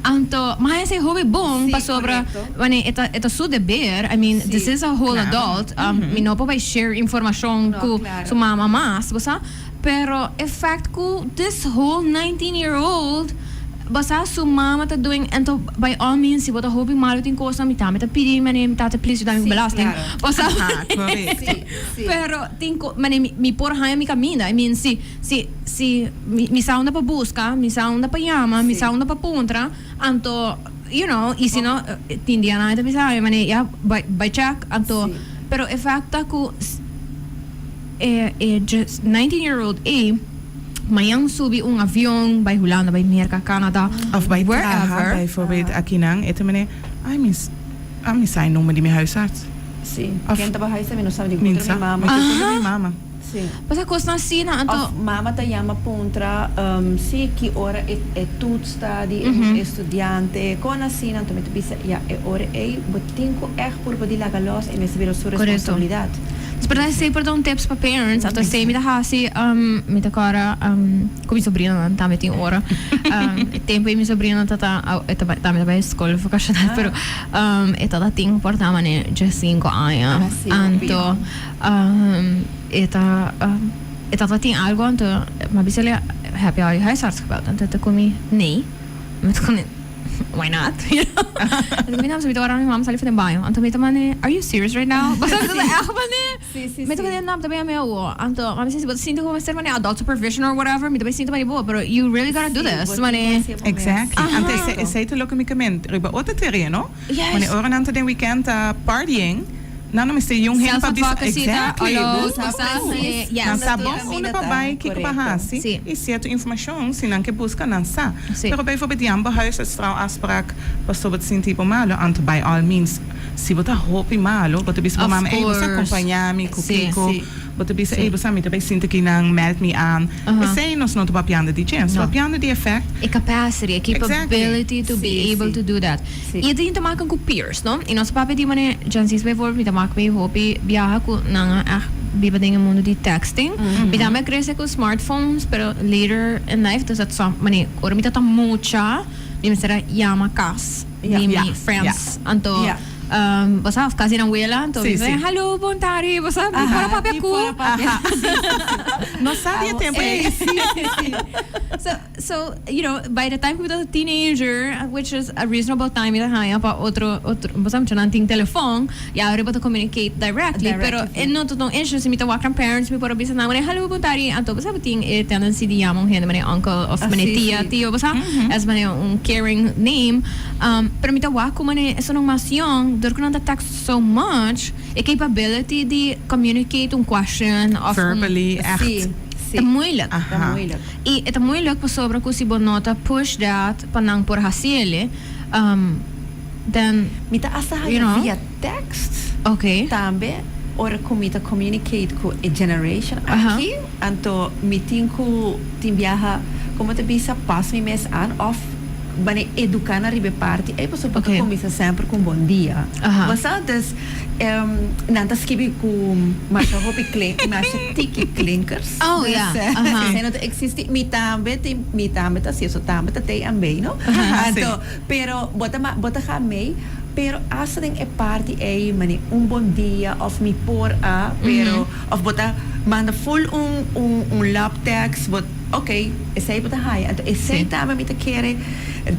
Anto, ma esey hopi bon pasobra, wanneer e ta su deber, I mean, this is a whole adult, mi no por bay share informacion ku su mama mas, bo sa? Pero e fact ku this whole 19 year old Bo sa su mama ta doing anto by all means si bo ta hopi malo tin cosnan mi tambe ta pidi mane mi tata please yuda mi cu belasting bo sa pero tin co mane mi por haya mi caminda I mean si si si mi sa unda pa busca mi sa unda pa yama mi sa unda pa puntra anto you know y si no tin dianan e ta bisa mi mane ya bay bay check anto pero e fact ta cu e e just 19 year old ey. Mañan subi un avion bai Hulanda, bai Merca, Canada, Of bai traha, wherever. bijvoorbeeld akinan, e ta mene, ay mi, a mi sa e nomber di mi huisarts. Sí, Of ken ta bai huis mi no sa, mi mi puntra sa, mi mama. mi ta puntra mi mama. Sí. Pasa cosnan asina, anto. Of mama ta yama puntra, sí, ki ora e e toets ta di e studiante, con asina, anto mi ta bisa, ya, e ora ey bo tin cu echt purba di laga los y mester bira su Correcto. responsabilidad. Dus por esei por ta un tips pa parents, anto esei mi ta hasi, mi ta kòrda ku mi sobrinonan tambe tin ora. E tempu ei mi sobrino ta ta e ta tambe ta bai skol vokashonal pero e ta ta tin por ta manera diesinko aña. Anto e ta e ta ta tin algu anto mi a bisa el heb je al je huisarts gebeld? Anto e ta ku mi nee. Mi ta ku mi Why not? You know? Anto mi ta ora mi mama sali for den baño. Anto mi ta mane, are you serious right now? Pasobra mi ta echt mane. Sí, sí, Mi ta sí. mane, no, mi ta bay mi awo. Anto mami si bo ta sinti como mester mane adult supervision or whatever, mi ta bay sinti mane bo, pero you really gotta do Sí, this. bo tin Mane. ku hasi bo mes. Exactly. Anto Aha. esei ta loke mi ke ment riba otro tereno. Yes. Mane ora nan ta den weekend ta partying, nan no mester yung hende pa bisa Self-advocacy ta exactly. all out. Bo Bo sa, precies. yes. Nan sa bon Caminda unda pa ta, bai, kiko pa correcto. hasi Sí. y cierto informacion si nan ke busca nan sa. Sí. Pero bijvoorbeeld jan bo huisarts trouw afspraak pasobra bo ta sinti bo malo, anto by all means si bo ta hopi malo bo ta bisa bo Of mama ey bo sa course. acompaña mi cu Sí. kiko, Sí. bo ta bisa Sí. ey bo sa mi ta bay sinti ki nan meld mi aan. Aha. Esey nos no ta papiando di dje, nos ta No. papiando di effect. E capacity, e capability to be Sí, able sí. to do that. Sí. Y e tin te maken cu peers, no? Y nos papia di manera Gen Z's bijvoorbeeld, mi ta mak mee hopi biaha cu nan a echt biba den e mundo di texting. Mi tambe a crece cu smartphones, pero later in life, dus dat som, manera, ora mi tata mucha, mi mester a yama cas di mi friends. Anto, bo sa, of cas di nan wela, anto mi sa, hallo, bon tardi, bo sa, mi por a papia cu. No sa di e tempo ei. So, so, you know, by the time cu mi ta teenager, which is a reasonable time mi ta haña pa otro, otro, bo sa, muchanan tin telefon, ya ora bo ta communicate directly, pero e no ta un issue si mi ta wak nan parents mi por a bisa nan manera hallo bon tardi, anto bo sa bo tin e tendency di yama un hende manera uncle of manera tia, tio, bo sa, es manera un caring name, pero mi ta wak cu manera esunnan mas yong, dor cu nan ta text so much, e capability di communicate un question of un. Verbally, echt. Ta moeilijk. Ta moeilijk. Y e ta moeilijk pasobra cu si bo no ta push that pa nan por haciele, then, Mi ta hasta you haya know. via text Okay. tambe ora cu mi ta communicate cu e generation Aha. aki, anto mi tin cu tin biaha, como ta bisa, pas mi mes aan of mane educa nan riba e parti ey pasobra bo ta Okay. cuminsa semper cu un bon dia. Aha. Bo sa? Dus nan ta skibi cu masha hopi klink, masha tiki klinkers. Oh, Dus, ja. Aha. esey no ta existi. Mi tambe tin, mi tambe ta haci eso, tambe ta tey en bay, no? Aha. Anto, pero bo ta ma, bo ta ga mee, pero hasta den e parti ey, mane un bon dia of mi por a, pero, of bo ta manda full un, un, un love text, bo, ok, esey bo ta haya. Anto, esey tambe mi ta kere,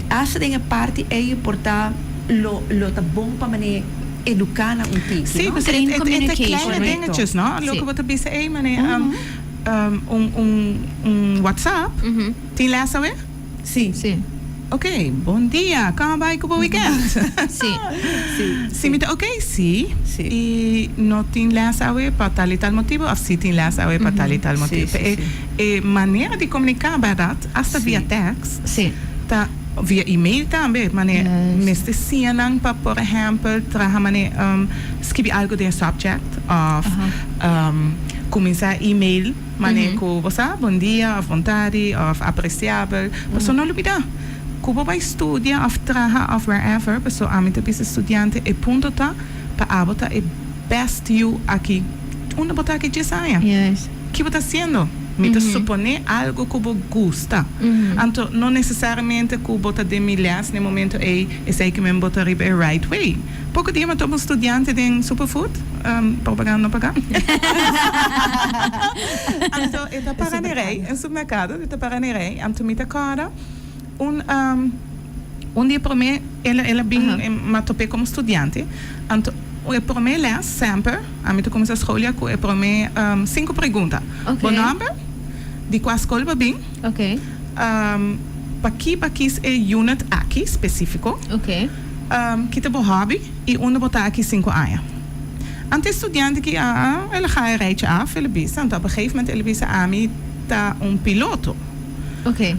hasta den e parti ey por ta, lo, lo ta bon pa mane educa nan un tiki, Sí, no? pues Train e, e, e ta communication. kleine Correcto. dingetjes, no? Loke bo ta bisa, ey, mane, un, un, un WhatsApp, tin les awe? Sí. Sí. Ok, bon dia, con a bay cu bo weekend? Sí. Sí. Si mi ta ok, sí. Sí. Y no tin les awe pa tal y tal motibo, of sí tin les awe pa tal y tal Sí, motibo. sí, E, sí. e manera di comunica, berdad? Hasta via text. Sí. Ta via email tambe, mane mester siña nan pa, por ehempel, traha mane skibi algo den subject of cuminsa email mane cu bo sa bon dia of bon tardi of apreciabel, paso no lubida cu bo bay studia of traha of wherever, paso ami ta bisa studiante e punto ta pa abo ta e best you aki unda bo ta aki djes aña. Ki bo ta haciendo? Mi ta supone algo cu bo gusta. Anto, no necesariamente cu bo ta den mi les n'e momento ey, esey cu men bo ta riba e right way. Poco dia mi topa un studiante den Superfood, propaganda no paga. Anto, e ta para n'e rey, en supermercado, e ta para n'e rey. Anto mi ta corda. Un um, un dia promé el el a bin m'a top'é komo studiante. Anto e promé lès semper ami ta kuminsá scholia ku e promé sinku pregunta. Bo nòmber? Di kua skol bo a bin? Paki bo a kis e unit aki spesífiko? Ki ta bo hòbi i unda bo ta aki sinku aña? Anto e studiante ki a el a gaa e rijtje af, el a bisa. Anto op een gegeven moment el a bisa ami ta un piloto.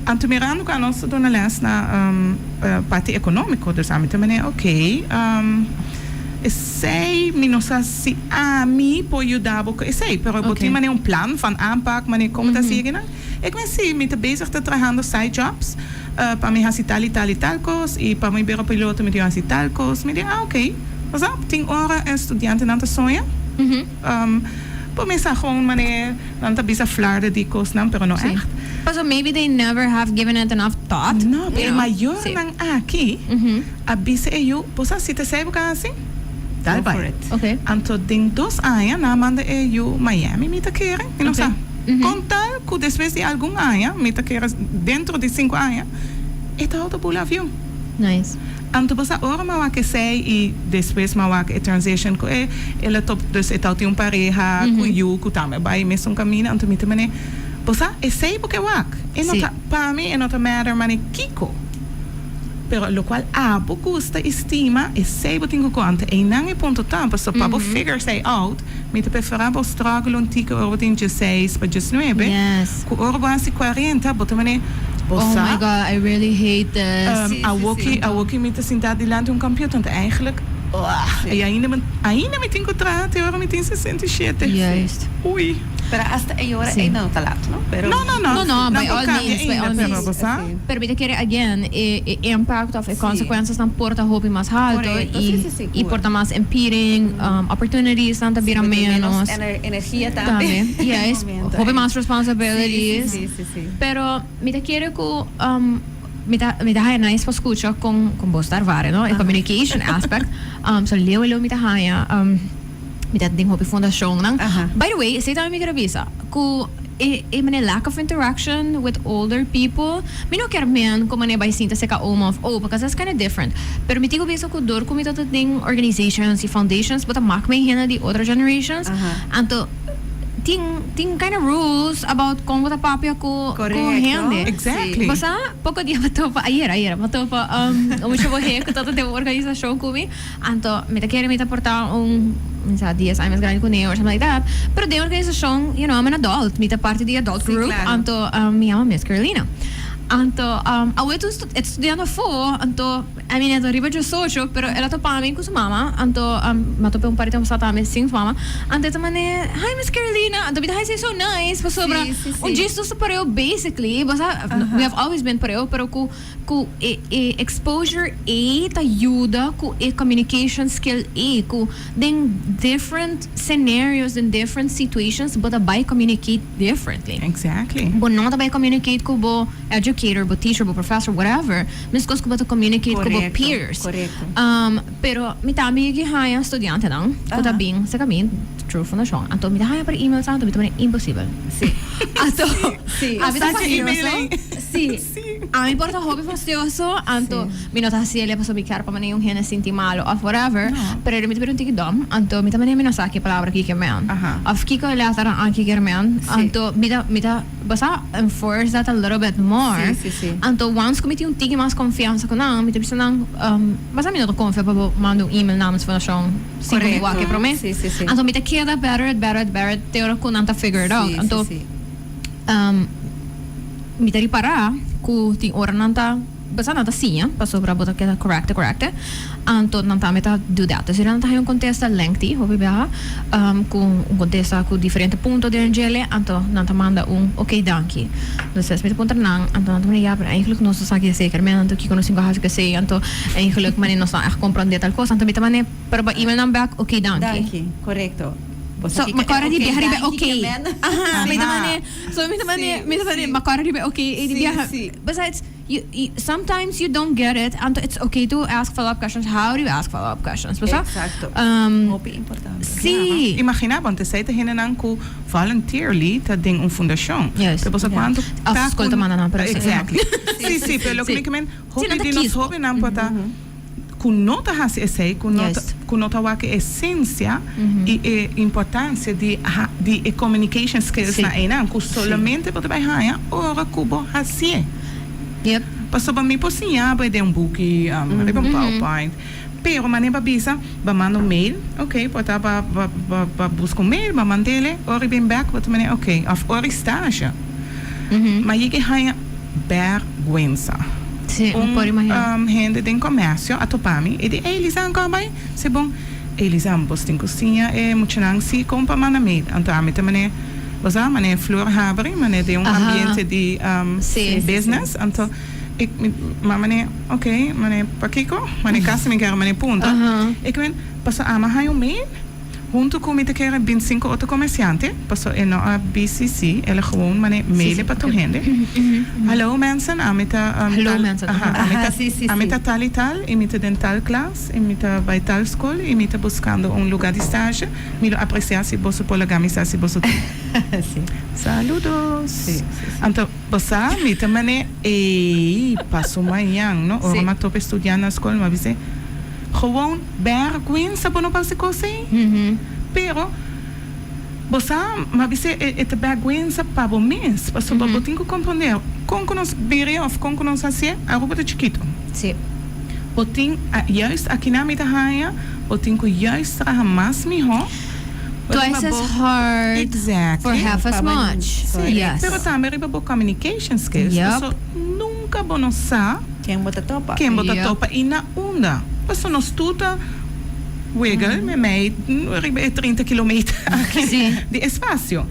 Anto mirando ku anos ta duna les na parti ekonómiko, dus ami ta manera ok, esei mi no sa si ami por yuda bo ku esei, pero bo tin manera un plan van aanpak, manera kon bo ta hasi ekinan? E ku mi si, mi ta bezig ta trahando side jobs pa mi hasi tal i tal i tal kos i pa mi bira piloto mi tin hasi tal kos. Mi di ah ok, pasobra tin ora e studiantenan ta soña. Bo mester gewoon manera nan ta bisa flarde di cosnan pero no echt. Paso maybe they never have given it enough thought. No, pero e mayornan aki a bisa e yu, bo sa si ta esey bo ka haci? Dal bai. Anto den dos aña nan a manda e yu Miami mi ta kere, mi no sa. Con tal cu despues di algun aña, mi ta kere dentro di cinco aña, e ta auto bula avion. Nice. Anto bo sa ora m'a wak esei i despues m'a wak e transition ku e el a top dus e tau tin un pareha ku yu ku tambe a bai mesun kaminda anto mi ta mane bo sa esei bo ke wak e no ta pa mi e no ta matter mane kiko pero lokual abo gusta i stima esei bo tin ku konta einan e punto ta pasobra pa bo figure esei out mi ta prefera bo struggle un tiki ora bo tin dieseis pa diesnuebe ku ora bo hasi kuarenta bo ta mane bo Oh sa. my God, I really hate this. Awoki, awoki mi ta sintá dilanti un computer, anto eigenlijk, ugh, i ainda mi, ainda mi tin ku traha te ora mi tin 67. Juist. Ui. Pero hasta e ora ei no ta laat, no? Pero. No, no, no. No, no, by Nan por all cambia means, by ainda, all pero means. bo sa. Pero mi ta kere again, e, e impact of e consequences nan por ta hopi mas halto Correcto, i, sí, sí, sí, i por ta mas impeding, opportunities nan ta bira Sí, bo tin menos. menos energia tambe. Tambe, juist. Momento, Hopi eh. mas responsibilities. Sí, sí, sí, sí, sí. Pero mi ta kere ku mi ta mi ta haña nice pa skucha kon kon bo sta ervaren no e communication aspect so leu e leu mi ta haña mi ta den hopi fundashonnan by the way esei tambe mi kere bisa ku e e manera lack of interaction with older people mi no kier men ku manera bai sinta serka oma of opa cause that's kinda different pero mi tin ku bisa ku dor ku mi ta den organizations y foundations bo ta mak mei hende di otro generations anto tin tin kind of rules about kon bo ta papia ku ku hende. Exactly. Bo sa poko dia mi topa ayer ayer mi topa un mucha muher ku tabata den un organisashon ku mi anto mi ta kere mi ta porta un mi sa dies aña mas grandi ku ne or something like that pero den organisashon you know I'm an adult mi ta parti di adult group anto mi yama Miss Carolina anto awe tur e ta studiando afo anto I mean e ta riba diosocho pero el a topa mi cu su mama anto mi a topa un par di tempo pasado tambe sin su mama anto e ta mane hi Miss Carolina anto mi ta haci so nice pasobra un djis nos ta pareu basically bo sa we have always been pareu pero cu cu e e exposure ey ta yuda cu e communication skill ey cu den different scenarios den different situations bo ta bay communicate differently. Exactly. Bo no ta bay communicate cu bo educator, bo teacher, bo professor, whatever, meskos ku bo ta communicate ku bo peers. Pero mi tambe yegi haña studiantenan ku ta bin serka mi through fundashon. Anto mi ta haña por email sa, anto mi ta pone imposibel. Anto ami ta fastioso. Si. Ami por ta hopi fastioso, anto mi no ta hasi el pasobra mi kier pa manera un hende sinti malo of whatever, pero mi ta bira un tiki dom, anto mi ta manera mi no sa ki palabra aki kier men of kiko e letternan aki kier men, anto mi ta mi ta. Bo sa enforce that a little bit more. Sí, sí, sí. Anto once ku mi tin un tiki mas konfiansa ku nan, mi ta bisa nan, basa mi no ta konfia pa bo manda un email namens fundashon sin ku mi wak e promé. Sí, sí, sí. Anto mi ta keda better it, better it, better it te ora ku nan ta figure it out. Sí, Anto sí, sí. mi ta ripará ku tin ora nan ta. Basa nan ta siña pasobra bo ta keda correcte correcte anto nan tambe ta do that. Dus nan ta haña un contesta lengthy hopi biaha cu un contesta cu diferente punto den djele anto nan ta manda un ok danki. Entonces mi ta puntra nan anto nan ta manda ya pero eigenlijk nos no sa ke zeker men anto kiko nos tin ku hasi ku esey anto eigenlijk mane nos no echt comprende tal cos anto mi ta manda pero bo email nan back ok danki. Danki, correcto. So, mi kòrda di biaha riba e ok. Aha, mi ta mane, so mi ta mane, mi ta mane, mi kòrda riba e ok ei di biaha. Besides, you, you, sometimes you don't get it, anto it's okay to ask follow up questions. How do you ask follow up questions? Bo sa? Exacto. Hopi importante. Sí. Imagina bo, anto esei ta hendenan ku voluntarily ta den un fundashon. Yes. Pero bo sa kuantu Of ta skol ta manda nan, pero sí. Exactly. Sí, sí, pero loke mi ke men, Sí, hopi nan ta di nos kies bo. hobennan por ta ku no ta hasi esei, ku no ta, Juist. ku no ta wak e esensia i e importansia di ha, di e communication skills Sí. nan einan, ku solamente bo ta bai haña ora ku bo hasié. Yep. Pasobra mi por siña bo den un buki, riba un PowerPoint, pero manera bo a bisa, bo a manda un mail, ok, por ta bo a bo a buska un mail, bo a mand'ele, ora i bin bek bo ta manera ok, òf ora i stage. Ma yega e haña bèrgwensa. Sí, mi por imagina. Un hende den comercio a topa mi y di, Ey, Lizan, con a bay? Si bon. Ey, Lizan, bos tin cu siña e muchanan si con pa manda mail. Anto ami ta mane, bo sa, mane flor habri, mane den un ambiente di business. Anto ik, mi mane, ok, mane, pakico? Mane casi mi kere mane punta. Ik men, paso ami a haya un mail. Huntu ku mi ta kere bin sinku otro komersiante, paso e no a BCC, el a gewoon mane maile pa tur hende. Hallo mensen, ami ta tal, aha, ami ta, ami ta tal i tal i mi ta den tal klas i mi ta bai tal skol i mi ta buskando un luga di stage, mi lo apresiá si boso por laga mi sa si boso tin. Saludos. Anto bo sa mi ta mane ey paso mañan no, ora mi a topa e studiant na skol mi a bis'é, Gewoon bèrgwensa bo no por hasi kos ei. Pero, bo sa, m'a bis'é e ta bèrgwensa pa bo mes, pasobra bo tin ku komprondé kon ku nos bira òf kon ku nos hasié, Aruba ta chikitu. Bo tin, juist akinan mi ta haña, bo tin ku juist traha mas mihó. Twice as hard Exactly. for half as much. Sí, Yes. pero tambe riba bo communication skills. Yep. Paso nunca bo no sa Ken bo ta topa. ken bo ta Yep. topa y na unda. Paso nos tur ta wiggle memey riba e 30 kilometer aki Sí. di espacio.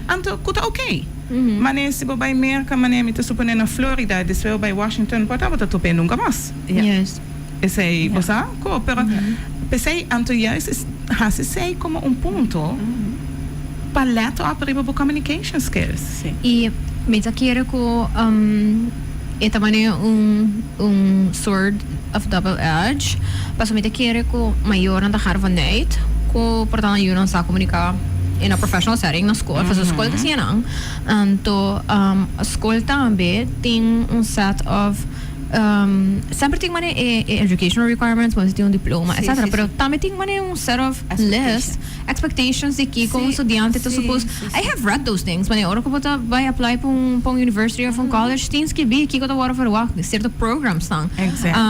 Anto cu ta ok. Mane si bo bay Merca, mane mi ta supone na Florida, despues bo bay Washington, por ta bo ta top'é nunca mas. Yes. Esei bo sa ko, pero p'esei anto juist es hasi esei komo un punto pa let op riba bo communication skills. I mi ta kere ku e ta manera un un sword of double edge, pasobra mi ta kere ku mayornan ta har vanuit ku por ta nan yunan sa komuniká in a professional setting na skol, pasobra skol ta siña nan. Anto skol tambe tin un set of Semper tin mane e educational requirements, bo tin un diploma, etcetera, pero tambe tin mane un set of list, expectations di kico un studiante ta suppose. I have read those things, mane ora cu bo ta bay apply pa un pa un university of un college tin skibi kico ta worde verwacht, cierto programs nan.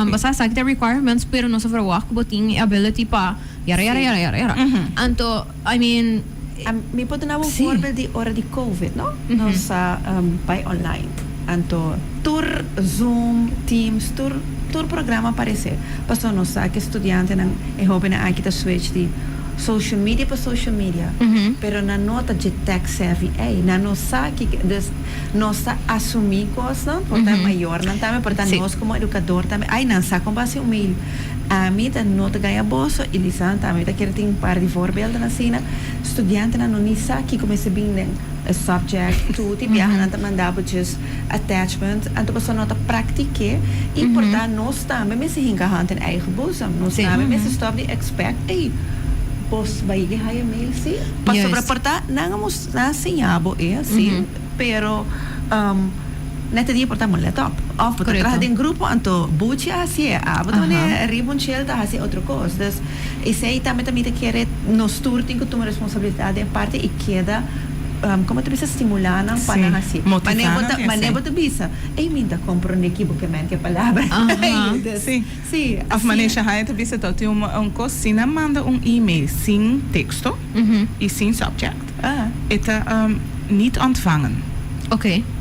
Bo sa esaki ta requirements, pero nos ta verwacht cu bo tin e ability pa yara yara yara yara yara. Anto, I mean. Mi por duna bo un voorbeeld di ora di covid no, nos a bai online anto tur zoom, teams, tur tur programa aparece pasobra nos sa ke studiantenan e hobennan aki ta switch di social media pa social media pero nan no ta dje tech savvy ey nan no sa kiko dus nos ta asumi cosnan por ta mayornan tambe por ta nos como educador tambe ay nan sa con bo haci un mail. Ami ta no ta gaña boso i Lisanne tambe. Mi ta kere tin un par di voorbeelden asina. Studiantenan no ni sa kiko mester bin den e subject. Tur di biaha nan ta manda bo just attachment. Anto pasobra no ta praktik'é i por ta nos tambe mester hinka hand in eigen boezem. Nos tambe mester stop di expect, ey, bos bai yega haya mail si. Pasobra por ta nan a mus nan a siña bo e asi, pero. Net e dia por ta bo let op. Of bo ta traha den grupo anto buchi a hasié, abo ta wanneer riba un chel ta hasi otro kos. Dus esei tambe ta mi ta kere nos tur tin ku tuma responsabilidat den parti i keda komo ta bisa stimulá nan pa nan hasié. Motivá nan den esei. Manera bo ta bisa, ey mi ta komprondé ki bo ke men ke palabra. Sí. Of manera Shahaya ta bisa to tin un kos si nan manda un email sin teksto i sin subject e ta niet ontvangen. Ok.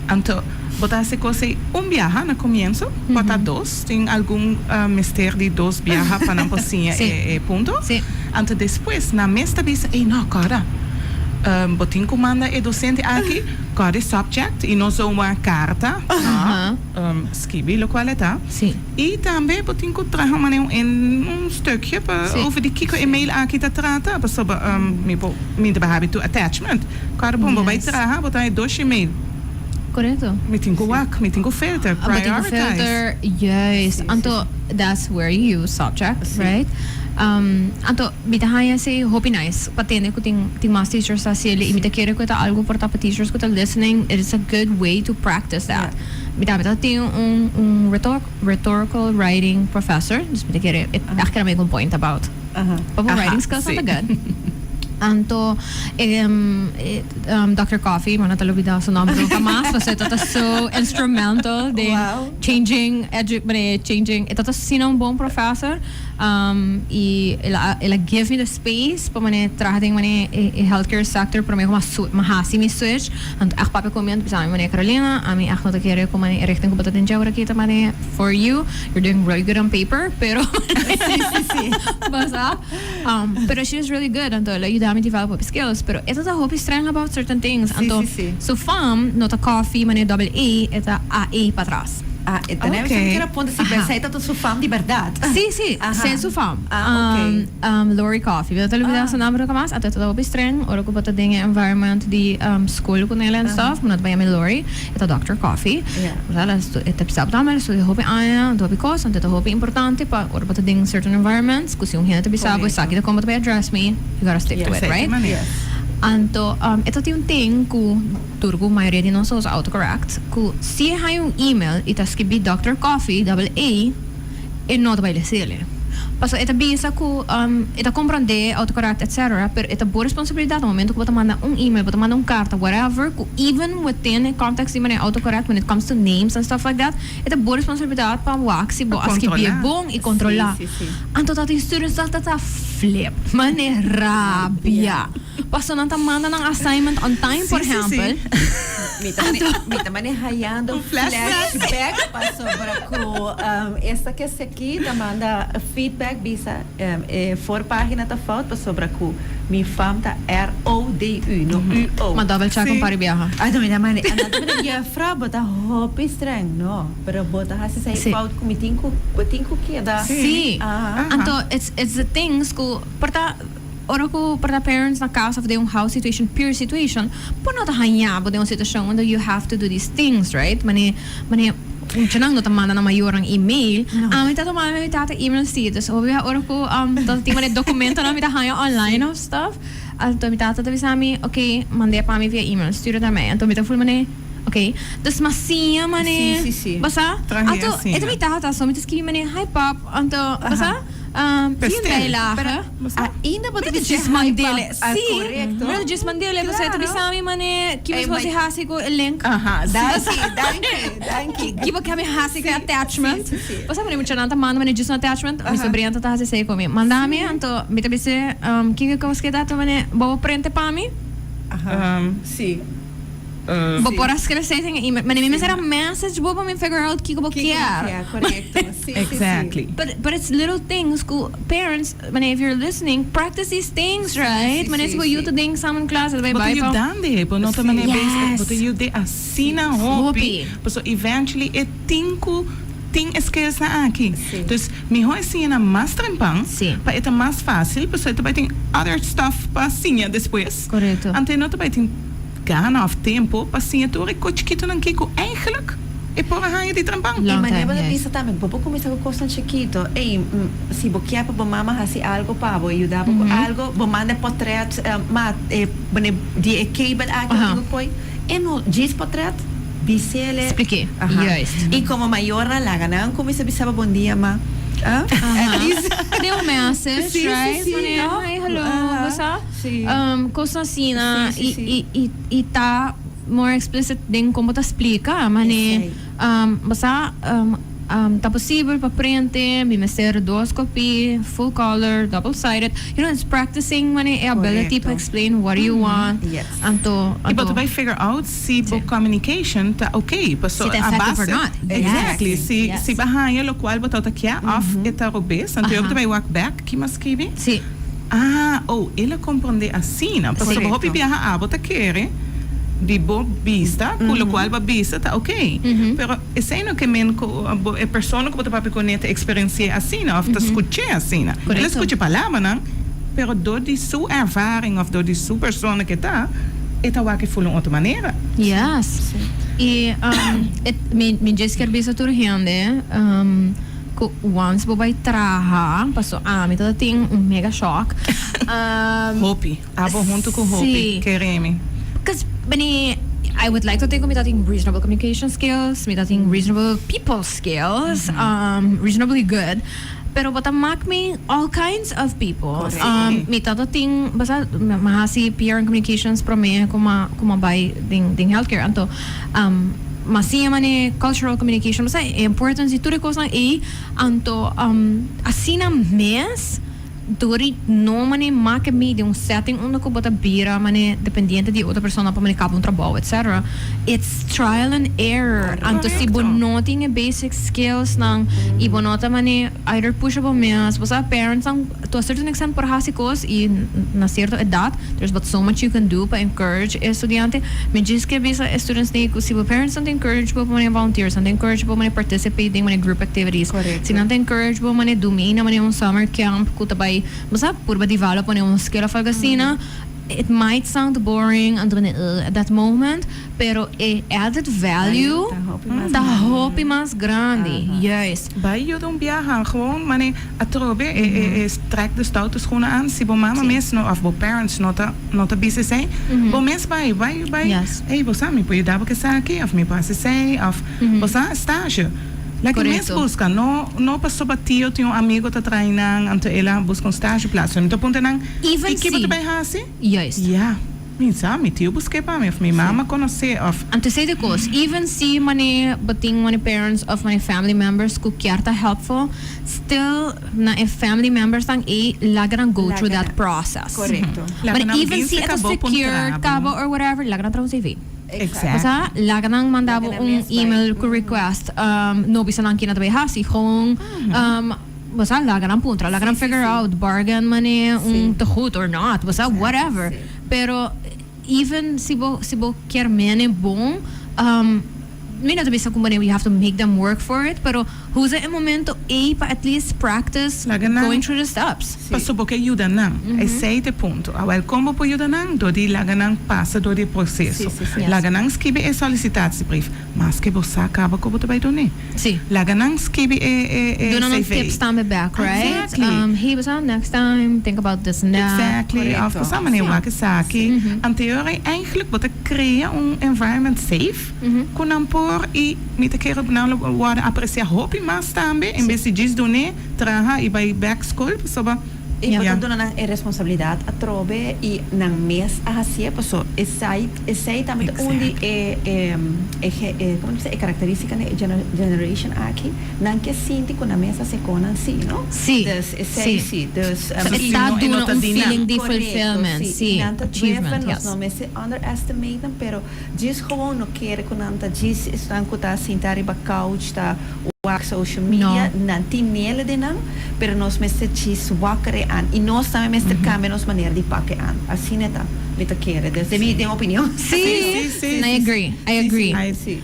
Anto, bo ta hasi kos ei un biaha na komienso, por ta dos, tin algun mester di dos biaha pa nan por siña e punto. Anto despues nan mes ta bisa, ey no, kòrda, bo tin ku manda e dosente aki. Kòrda e subject i no zomaar karta, no, skibi lokual e ta. I tambe bo tin ku traha un manera un stukje pa over di kiko e mail aki ta trata, pasobra mi por mi ta habi tur attachment. Kòrda bon bo bai traha bo ta haña doshi mail. Korekto. Mi tin ku wak, mi tin ku filter, Bo tin ku prioritize. filter, juist. Anto that's where you use subject, right? Anto mi ta haña esei hopi nice pa tende ku tin tin mas teachers ta hasiel i mi ta kere ku e ta algu por ta pa teachers ku ta listening, it is a good way to practice that. Mi tambe ta tin un un rhetorical writing professor, dus mi ta kere e echt kere make un point about pa bo writing skills nan ta good. Anto e Doctor Coffee, mi no ta lubida su nomber nunca mas, pasobra e ta ta so instrumental den changing edu changing, e ta ta asina un bon professor. I el a el a give me the space pa mane traha den mane e healthcare sector prome ku mi a hasi mi switch. Anto ègt papia ku mi anto bisa mi mane Carolina ami ègt no ta kere ku mane e richting ku bo ta den dje aworakí ta mane for you. You're doing really good on paper pero basa. Pero she is really good anto el a yuda mi develop hopi skills pero e ta ta hopi streng about certain things. Anto su fam no ta coffee mane double A e ta A patras. Ah, e ta Ok. Esaki kier a punta si Bensai ta su fam di berdad. Sí, sí, Aha. sey su fam. Ah, ok. Lori Coffey. Mi no ta olbida su nomber nunca mas. Anto e ta hopi streng ora cu bo ta den e environment di school cu nel en stuff. Bo no ta bay yama e Lori, e ta Doctor Coffey. Ja. Bo sa, e ta bisa bo tambe, el a studia hopi aña, hopi cos, anto e ta hopi importante pa ora bo ta den certain environments cu si un hende ta bisa bo esaki ta con bo ta bay address me, you gotta stick to it, Esey ta right? manera. Yes. Anto e ta tin un ting cu. Tur ku mayoria di nos a usa autocorrect, ku si e haña un email i ta skibí Doctor Coffee double A, e no ta bai lesele. Pasobra e ta bisa ku e ta komprondé autocorrect etc. Pero e ta bo responsabilidat na momento ku bo ta manda un email, bo ta manda un karta, whatever, ku even within e context di manera autocorrect when it comes to names and stuff like that, e ta bo responsabilidat pa wak si bo a skibié bon i kontrolá. Anto ta tin students ta ta flip, mane rabia. Paso nan ta manda nan assignment on time, por ehempel. Mi ta mi ta manehayando un flashback pasobra ku esta ke seki ta manda feedback bisa e voorpagina ta fout pasobra ku mi fam ta R-O-D-U no U-O. Ma double check un par di biaha. Anto mi ta manda anto mi ta juffrouw bo ta hopi streng no pero bo ta hasi esei fout ku mi tin ku bo tin ku keda. Si anto it's it's the things ku por ta. Ora ku por ta parents na kas of den un house situation, peer situation, bo no ta haña bo den un situashon unda you have to do these things, right? Mane, mane muchanan no ta manda nan mayornan email. Ami ta manda mi tata email si. Dus hopi bia ora ku ta tin mane dokumentonan mi ta haña online of stuff, anto mi tata ta bisa mi, ok, mand'é pa mi via email, stuur het naar mij. Anto mi ta voel mane, ok. Dus mi a siña mane, basa? Anto e ta mi tata, so mi ta skibi mane, hi pap, anto, basa? Sin bijlage. Ainda bo ta Mira bisa djis hi mandele. pap. Sí. Korekto. Mira djis mandele. Pasobra e ta bisa mi mane ki mi hasi hasi ku e link. Aha, sí. Danki, danki, danki. Ki bo ke mi hasi ku e attachment. Sí, sí, sí. Pasobra mane muchanan ta manda mane djis un attachment. Mi sobrina ta ta hasi esei ku mi. Manda mi, anto mi ta bis'é kiko ku bo ta mane bo por prente pa mi? Aha, sí. Bo por a skrebe esei den e email. Mane mi mester a message bo pa mi figure out kiko bo Kiko bo kier. kier, korekto. Sí, sí, sí. Exactly. But it's little things ku parents, mane if you're listening, practice these things, right? Sí, Mane sí, si bo yu sí. ta den examen klas, e ta bai Bo ta bai pa. yudando, bo no ta mane Yes. bo ta yud'é asina hopi. Hopi. Pasobra eventually e tin ku tin e skills nan aki. Sí. Dus mihó e siña nan mas trempan Sí. pa e ta mas fácil, pasobra e ta bai tin other stuff pa siña despues. Korekto. Anto e no ta bai tin gana of tempo pa siña tur e kos chikitonan ki ku eigenlijk e por a haña di trempan. I Long manera time, bo ta yes. bisa tambe, bo por kuminsá ku kosnan chikito. Ey, si bo kier pa bo mama hasi algo pa bo, yuda bo ku algo, bo manda e potret, ma e pone di e kabel aki bo tin ku koy. E no djis potret, bis'ele. Splik'é, Aha. juist. I komo mayornan laga nan kuminsá bisa bo bon dia, ma. Ah, at least. Den un message, Sí, sí, right? sí, Wanneer, no? hi, hallo, Aha. bo sa? Sí. Cosnan asina Sí, sí, sí. y, y, y ta more explicit den con bo ta splica. Mane, Esey. bo sa, ta posibel pa prente, mi mester dos copy, full color, double sided. You know, it's practicing mane e ability pa Correcto. explain what you want. Yes. Anto, Y bo anto. ta bay figure out si bo Sí. communication ta okay. Paso Si ta a effective or base. not. Yes. Exactly. Si, Yes. si bo haya locual bo ta kier of e ta robes. Anto yo bo ta Aha. bay wak back ki mas skibi. Sí. Ah, oh, el a comprende asina. Pasobra Correcto. hopi biaha abo ta kere. di bo bista ku lokual bo a bisa ta oké. Pero esei no ke men ku bo e persona ku bo ta papia kuné ta eksperensi'é asina òf ta skuch'é asina. El a skucha palabranan, pero dor di su ervaring òf dor di su persona ku e ta, e ta wak e ful un otro manera. Yes. I mi mi djis kier bisa tur hende ku once bo bai traha, paso ami ta tin un mega shock. Hopi. Abo huntu ku hopi, kere mi. Because, mane, I would like to think ku mi ta tin reasonable communication skills, mi ta tin reasonable people skills, reasonably good, pero bo ta mak mi all kinds of people. Mi ta ta tin, basa, mi a hasi PR and communications prome ku mi ku mi a bai den den healthcare, anto mi a siña mane cultural communication, basa e importance di tur e kosnan ei, anto asina mes. Dor di no mane make mi den un setting unda cu bo ta bira mane dependiente di otro persona pa mane caba un trabou etc. It's trial and error. Anto si bo no tin e basic skills nan y bo no ta mane either pusha bo mes, bo sa parents nan to a certain extent por haci cos y na cierto edad there's but so much you can do pa encourage e studiante. Mi djis ke bisa e students ni cu si bo parents nan ta encourage bo pa mane volunteer, si nan ta encourage bo pa mane participate den mane group activities, Si nan ta encourage bo mane dumina mane un summer camp cu ta bay bo sa purba develop mane un skill of algo asina, it might sound boring anto mane ugh at that moment, pero e added value ta hopi mas grandi, juist. Bay yuda un biaha gewoon mane atrobe e e trek de stoute schoenen aan si bo mama mes no of bo parents no ta no ta bisa esey bo mes bay bay bay ey bo sa mi por yuda bo cu esaki of mi por haci esey of bo sa stage. Laga mes buska, no no pasobra tio tin un amigo ta traha einan, anto el a buska un stageplaats. Mi ta puntra nan, Even i ki bo si. ta bai hasi? Juist. Ya, mi sa, mi tio busk'é pa mi, of mi mama konos'é, of. Anto esei ta kos, even si mane bo tin mane parents of mane family members ku kier ta helpful, still na e family members nan ei laga nan go through Laga that nan. process. Korekto. Laga But nan even bin si e serka ta bo secured puntra bo. kaba or whatever, laga nan traha un CV. Exactly. Osea, laga nan manda bo un email cu request, no bisa nan kina ta bay haci, gewoon, osea, laga nan puntra, laga nan figure out, bargain mane un tegoed or not, osea, whatever. Pero even si bo, si bo kier mene bon, mi no ta bisa cu mane you have to make them work for it, pero usa e momento ey pa at least practice Laga nan going through the steps. Paso bo ke yuda nan. Esei ta e punto. Awel, kon bo por yuda nan? Dor di laga nan pasa dor di e proseso. Laga nan skibi e solicitatiebrief, maske bo sa kaba ku bo ta bai dun'é. Laga nan skibi e e Duna nan CV. tips tambe bek, right? Exactly. Hey, bo sa, next time, think about this and that. Exactly. Of bo sa manera wak esaki. Anterior ei eigenlijk bo ta krea un environment safe ku nan por i mi ta kere nan lo wòrdu apresiá hopi mas tambe en bes di djis dun'é. Traha y bay bek school pasobra E bo ta duna nan e responsabilidad atrobe y nan mes a hacié paso esai esei tambe ta un di e e e como ta bisa e caracteristicanan di e generation aki nan ke sinti cu nan mes a haci conan si no Sí, dus esei sí. si dus So e Si ta no e no duna ta un di nan. feeling di Correcto fulfillment, si sí, y nan ta achievement, driven nos yes. no mester underestimate nan pero djis gewoon no kere cu nan ta djis esnan cu ta sinta riba couch ta wak social media, nan tin nele den nan, pero nos mester djis wakker e an y nos tambe mester cambia nos manera di pak e an. Asina ta, mi ta kere, desde mi, den opinion. Sí, I agree, I agree.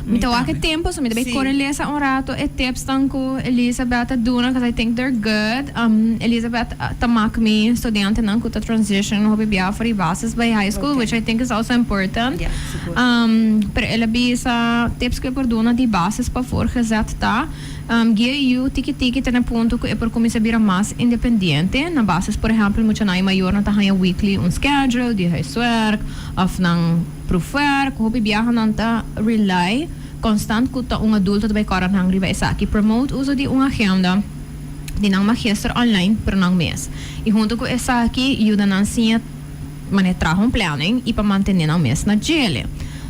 Mi ta wak e tempo, so mi ta bay core lesa un rato e tipsnan cu Elizabeth a duna, cause I think they're good. Elizabeth ta mak mi studiantenan cu ta transition hopi bia for di basis bay high school, which I think is also important. Pero el a bisa tips ku e por duna di basis pa voorgezet ta, Guia e yu tiki tiki te na punto ku e por kuminsá bira mas independiente. Na basis por ehèmpel muchanan i mayornan ta haña weekly un schedule di huiswerk òf nan proefwerk. Hopi biaha nan ta rely konstant ku ta un adulto ta bai kòrda nan riba esaki. Promote uso di un agenda di nan magister online pero nan mes. I huntu ku esaki yuda nan siña. Manera traha un planning y pa mantene nan mes na djele.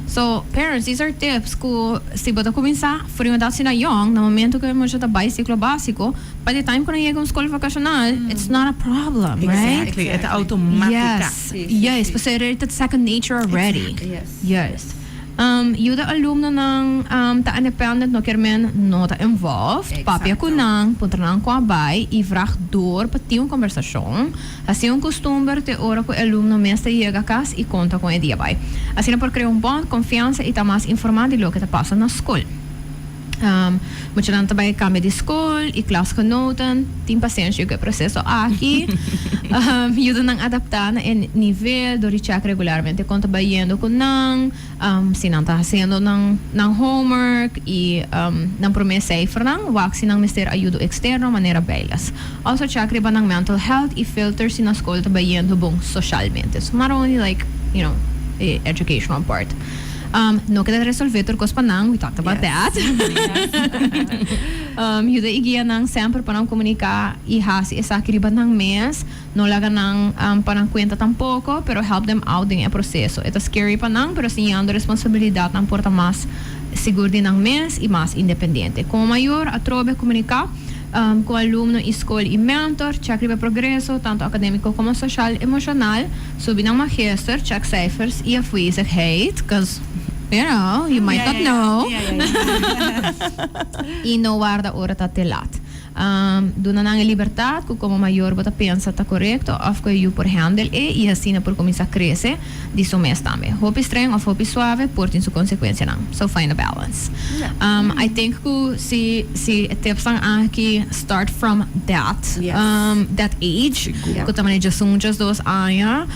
So, parents, these are tips cu si bo ta cuminsa for di un edad asina young, na momento cu e mucha ta bay ciclo basico, by the time cu nan yega un scol vocacional, it's not a problem, right? Exactly, e ta automatica. Yes, yes, pasobra e ta second nature already. Yes. Yuda alumnonan ta independent no kier men no ta involved. Papia ku nan, puntra nan kon a bai i vraag door pa tin un kombersashon. Hasi un kustumber te ora ku e alumno mes ta yega kas i konta kon e dia bai. Asina por krea un bond, konfiansa i ta mas informá di loke ta pasa na skol. Muchanan ta bai kambia di skol i klasgenoten tin pasenshi ku e proseso aki. Yuda nan adaptá na e nivel dor di chèk regularmente kon ta bai yendo ku nan, si nan ta hasiendo nan nan homework i nan promé seifernan. Wak si nan mester ayudo eksterno manera bijles. Also chèk riba nan mental health i filter si nan skol ta bai yendo bon soshalmente. So not only like, you know, e educational part. No keda resolve tur kos pa nan, we talked about that. Yuda i guia nan semper pa nan komuniká i hasi esaki riba nan mes. No laga nan pa nan kuenta tampoko, pero help them out den e proseso. E ta scary pa nan, pero siñando responsabilidat nan por ta mas sigur di nan mes i mas independiente. Komo mayor, atrobe komuniká ku alumno i skol i mentor, chèk riba e progreso, tantu akadémiko komo soshal, emoshonal. Subi nan magister, check cijfers y afwezigheid, cause you know, you might not know. Y no warda ora ta te lat. Duna nan e libertad cu como mayor bo ta pensa ta corecto of cu e yu por handle e y asina por cuminsa crece di su mes tambe. Hopi streng of hopi suave por tin su consecuencianan. So find a balance. I think cu si si e tipsnan aki start from that that age cu ta manera djesun djesdos aña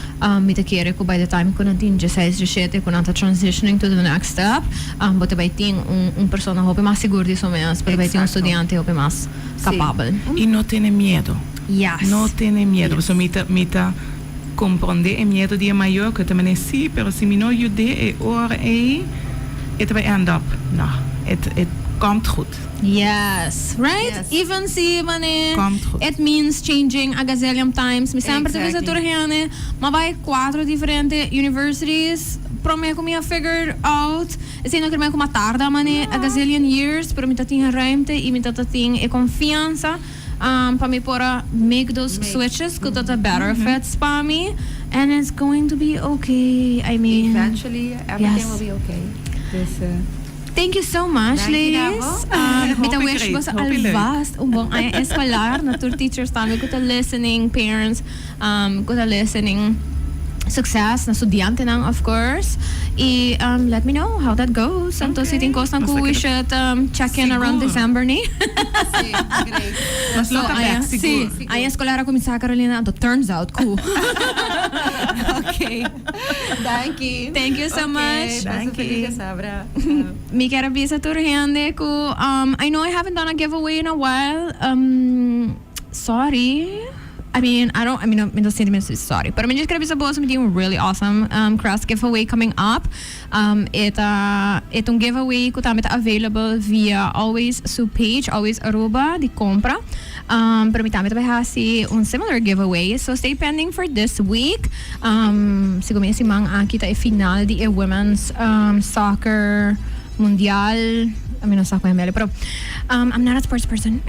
mi ta kere cu by the time cu nan tin djeseis djeshete cu nan ta transitioning to the next step bo ta bay tin un un persona hopi mas sigur di su mes bo ta bay tin un studiante hopi mas capabel. Y no tene miedo. No tene miedo pasobra mi ta mi ta Comprende e miedo di e mayor cu e ta mene si, pero si mi no yud'é e ora ey e ta bay end up. No, het het komt goed. Yes, right? Yes. Even si mane Komt goed. it means changing a gazillion times. Mi semper ta bisa tur hende, m'a bay cuatro diferente universities prome cu mi a figured out. Esey no kermen cu m'a tarda mane a gazillion years, pero mi ta tin e ruimte y mi ta ta tin e confiansa. Pa mi por a make those switches cu ta ta better fits pa mi and it's going to be okay I mean Eventually everything will be okay. Dus. Thank you so much ladies. Mi ta wish boso alvast un bon aña escolar na tur teachers tambe cu ta listening, parents cu ta listening. Succes na studiantenan of course y let me know how that goes. Anto si tin cosnan cu we should check in around December ni. Si, great. Nos lo ta back sigur. Si, aña escolar a cuminsa Carolina anto turns out cu. Ok, danki. Thank you so much. Danki. Feliz Diasabra. Mi kier a bisa tur hende cu I know I haven't done a giveaway in a while. Sorry. I mean, I don't, I mean, mi no sinti mi sorry. Pero mi just kere bisa boso mi tin un really awesome Crest giveaway coming up. E ta, e ta un giveaway ku tambe ta available via Always su page, Always Aruba, di compra. Pero mi tambe ta bai hasi un similar giveaway. So stay pending for this week. Segun mi e siman aki ta e final di e women's soccer mundial. Mi no sa kon e mele, pero I'm not a sports person.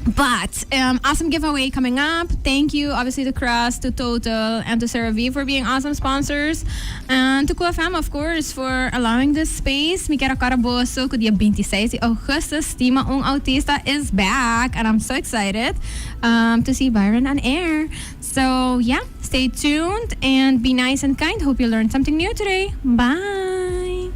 But awesome giveaway coming up. Thank you obviously to Crest, to Total and to CeraVe for being awesome sponsors. And to QFM of course for allowing this space. Mi kier a kòrda boso ku dia 26 di augustus Stima un Autista is back and I'm so excited to see Byron on air. So yeah, stay tuned and be nice and kind. Hope you learned something new today. Bye!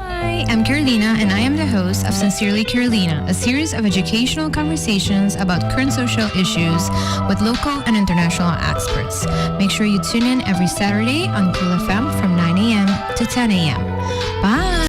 Hi, I'm Carolina, and I am the host of Sincerely Carolina, a series of educational conversations about current social issues with local and international experts. Make sure you tune in every Saturday on Cool FM from 9 a.m. to 10 a.m. Bye!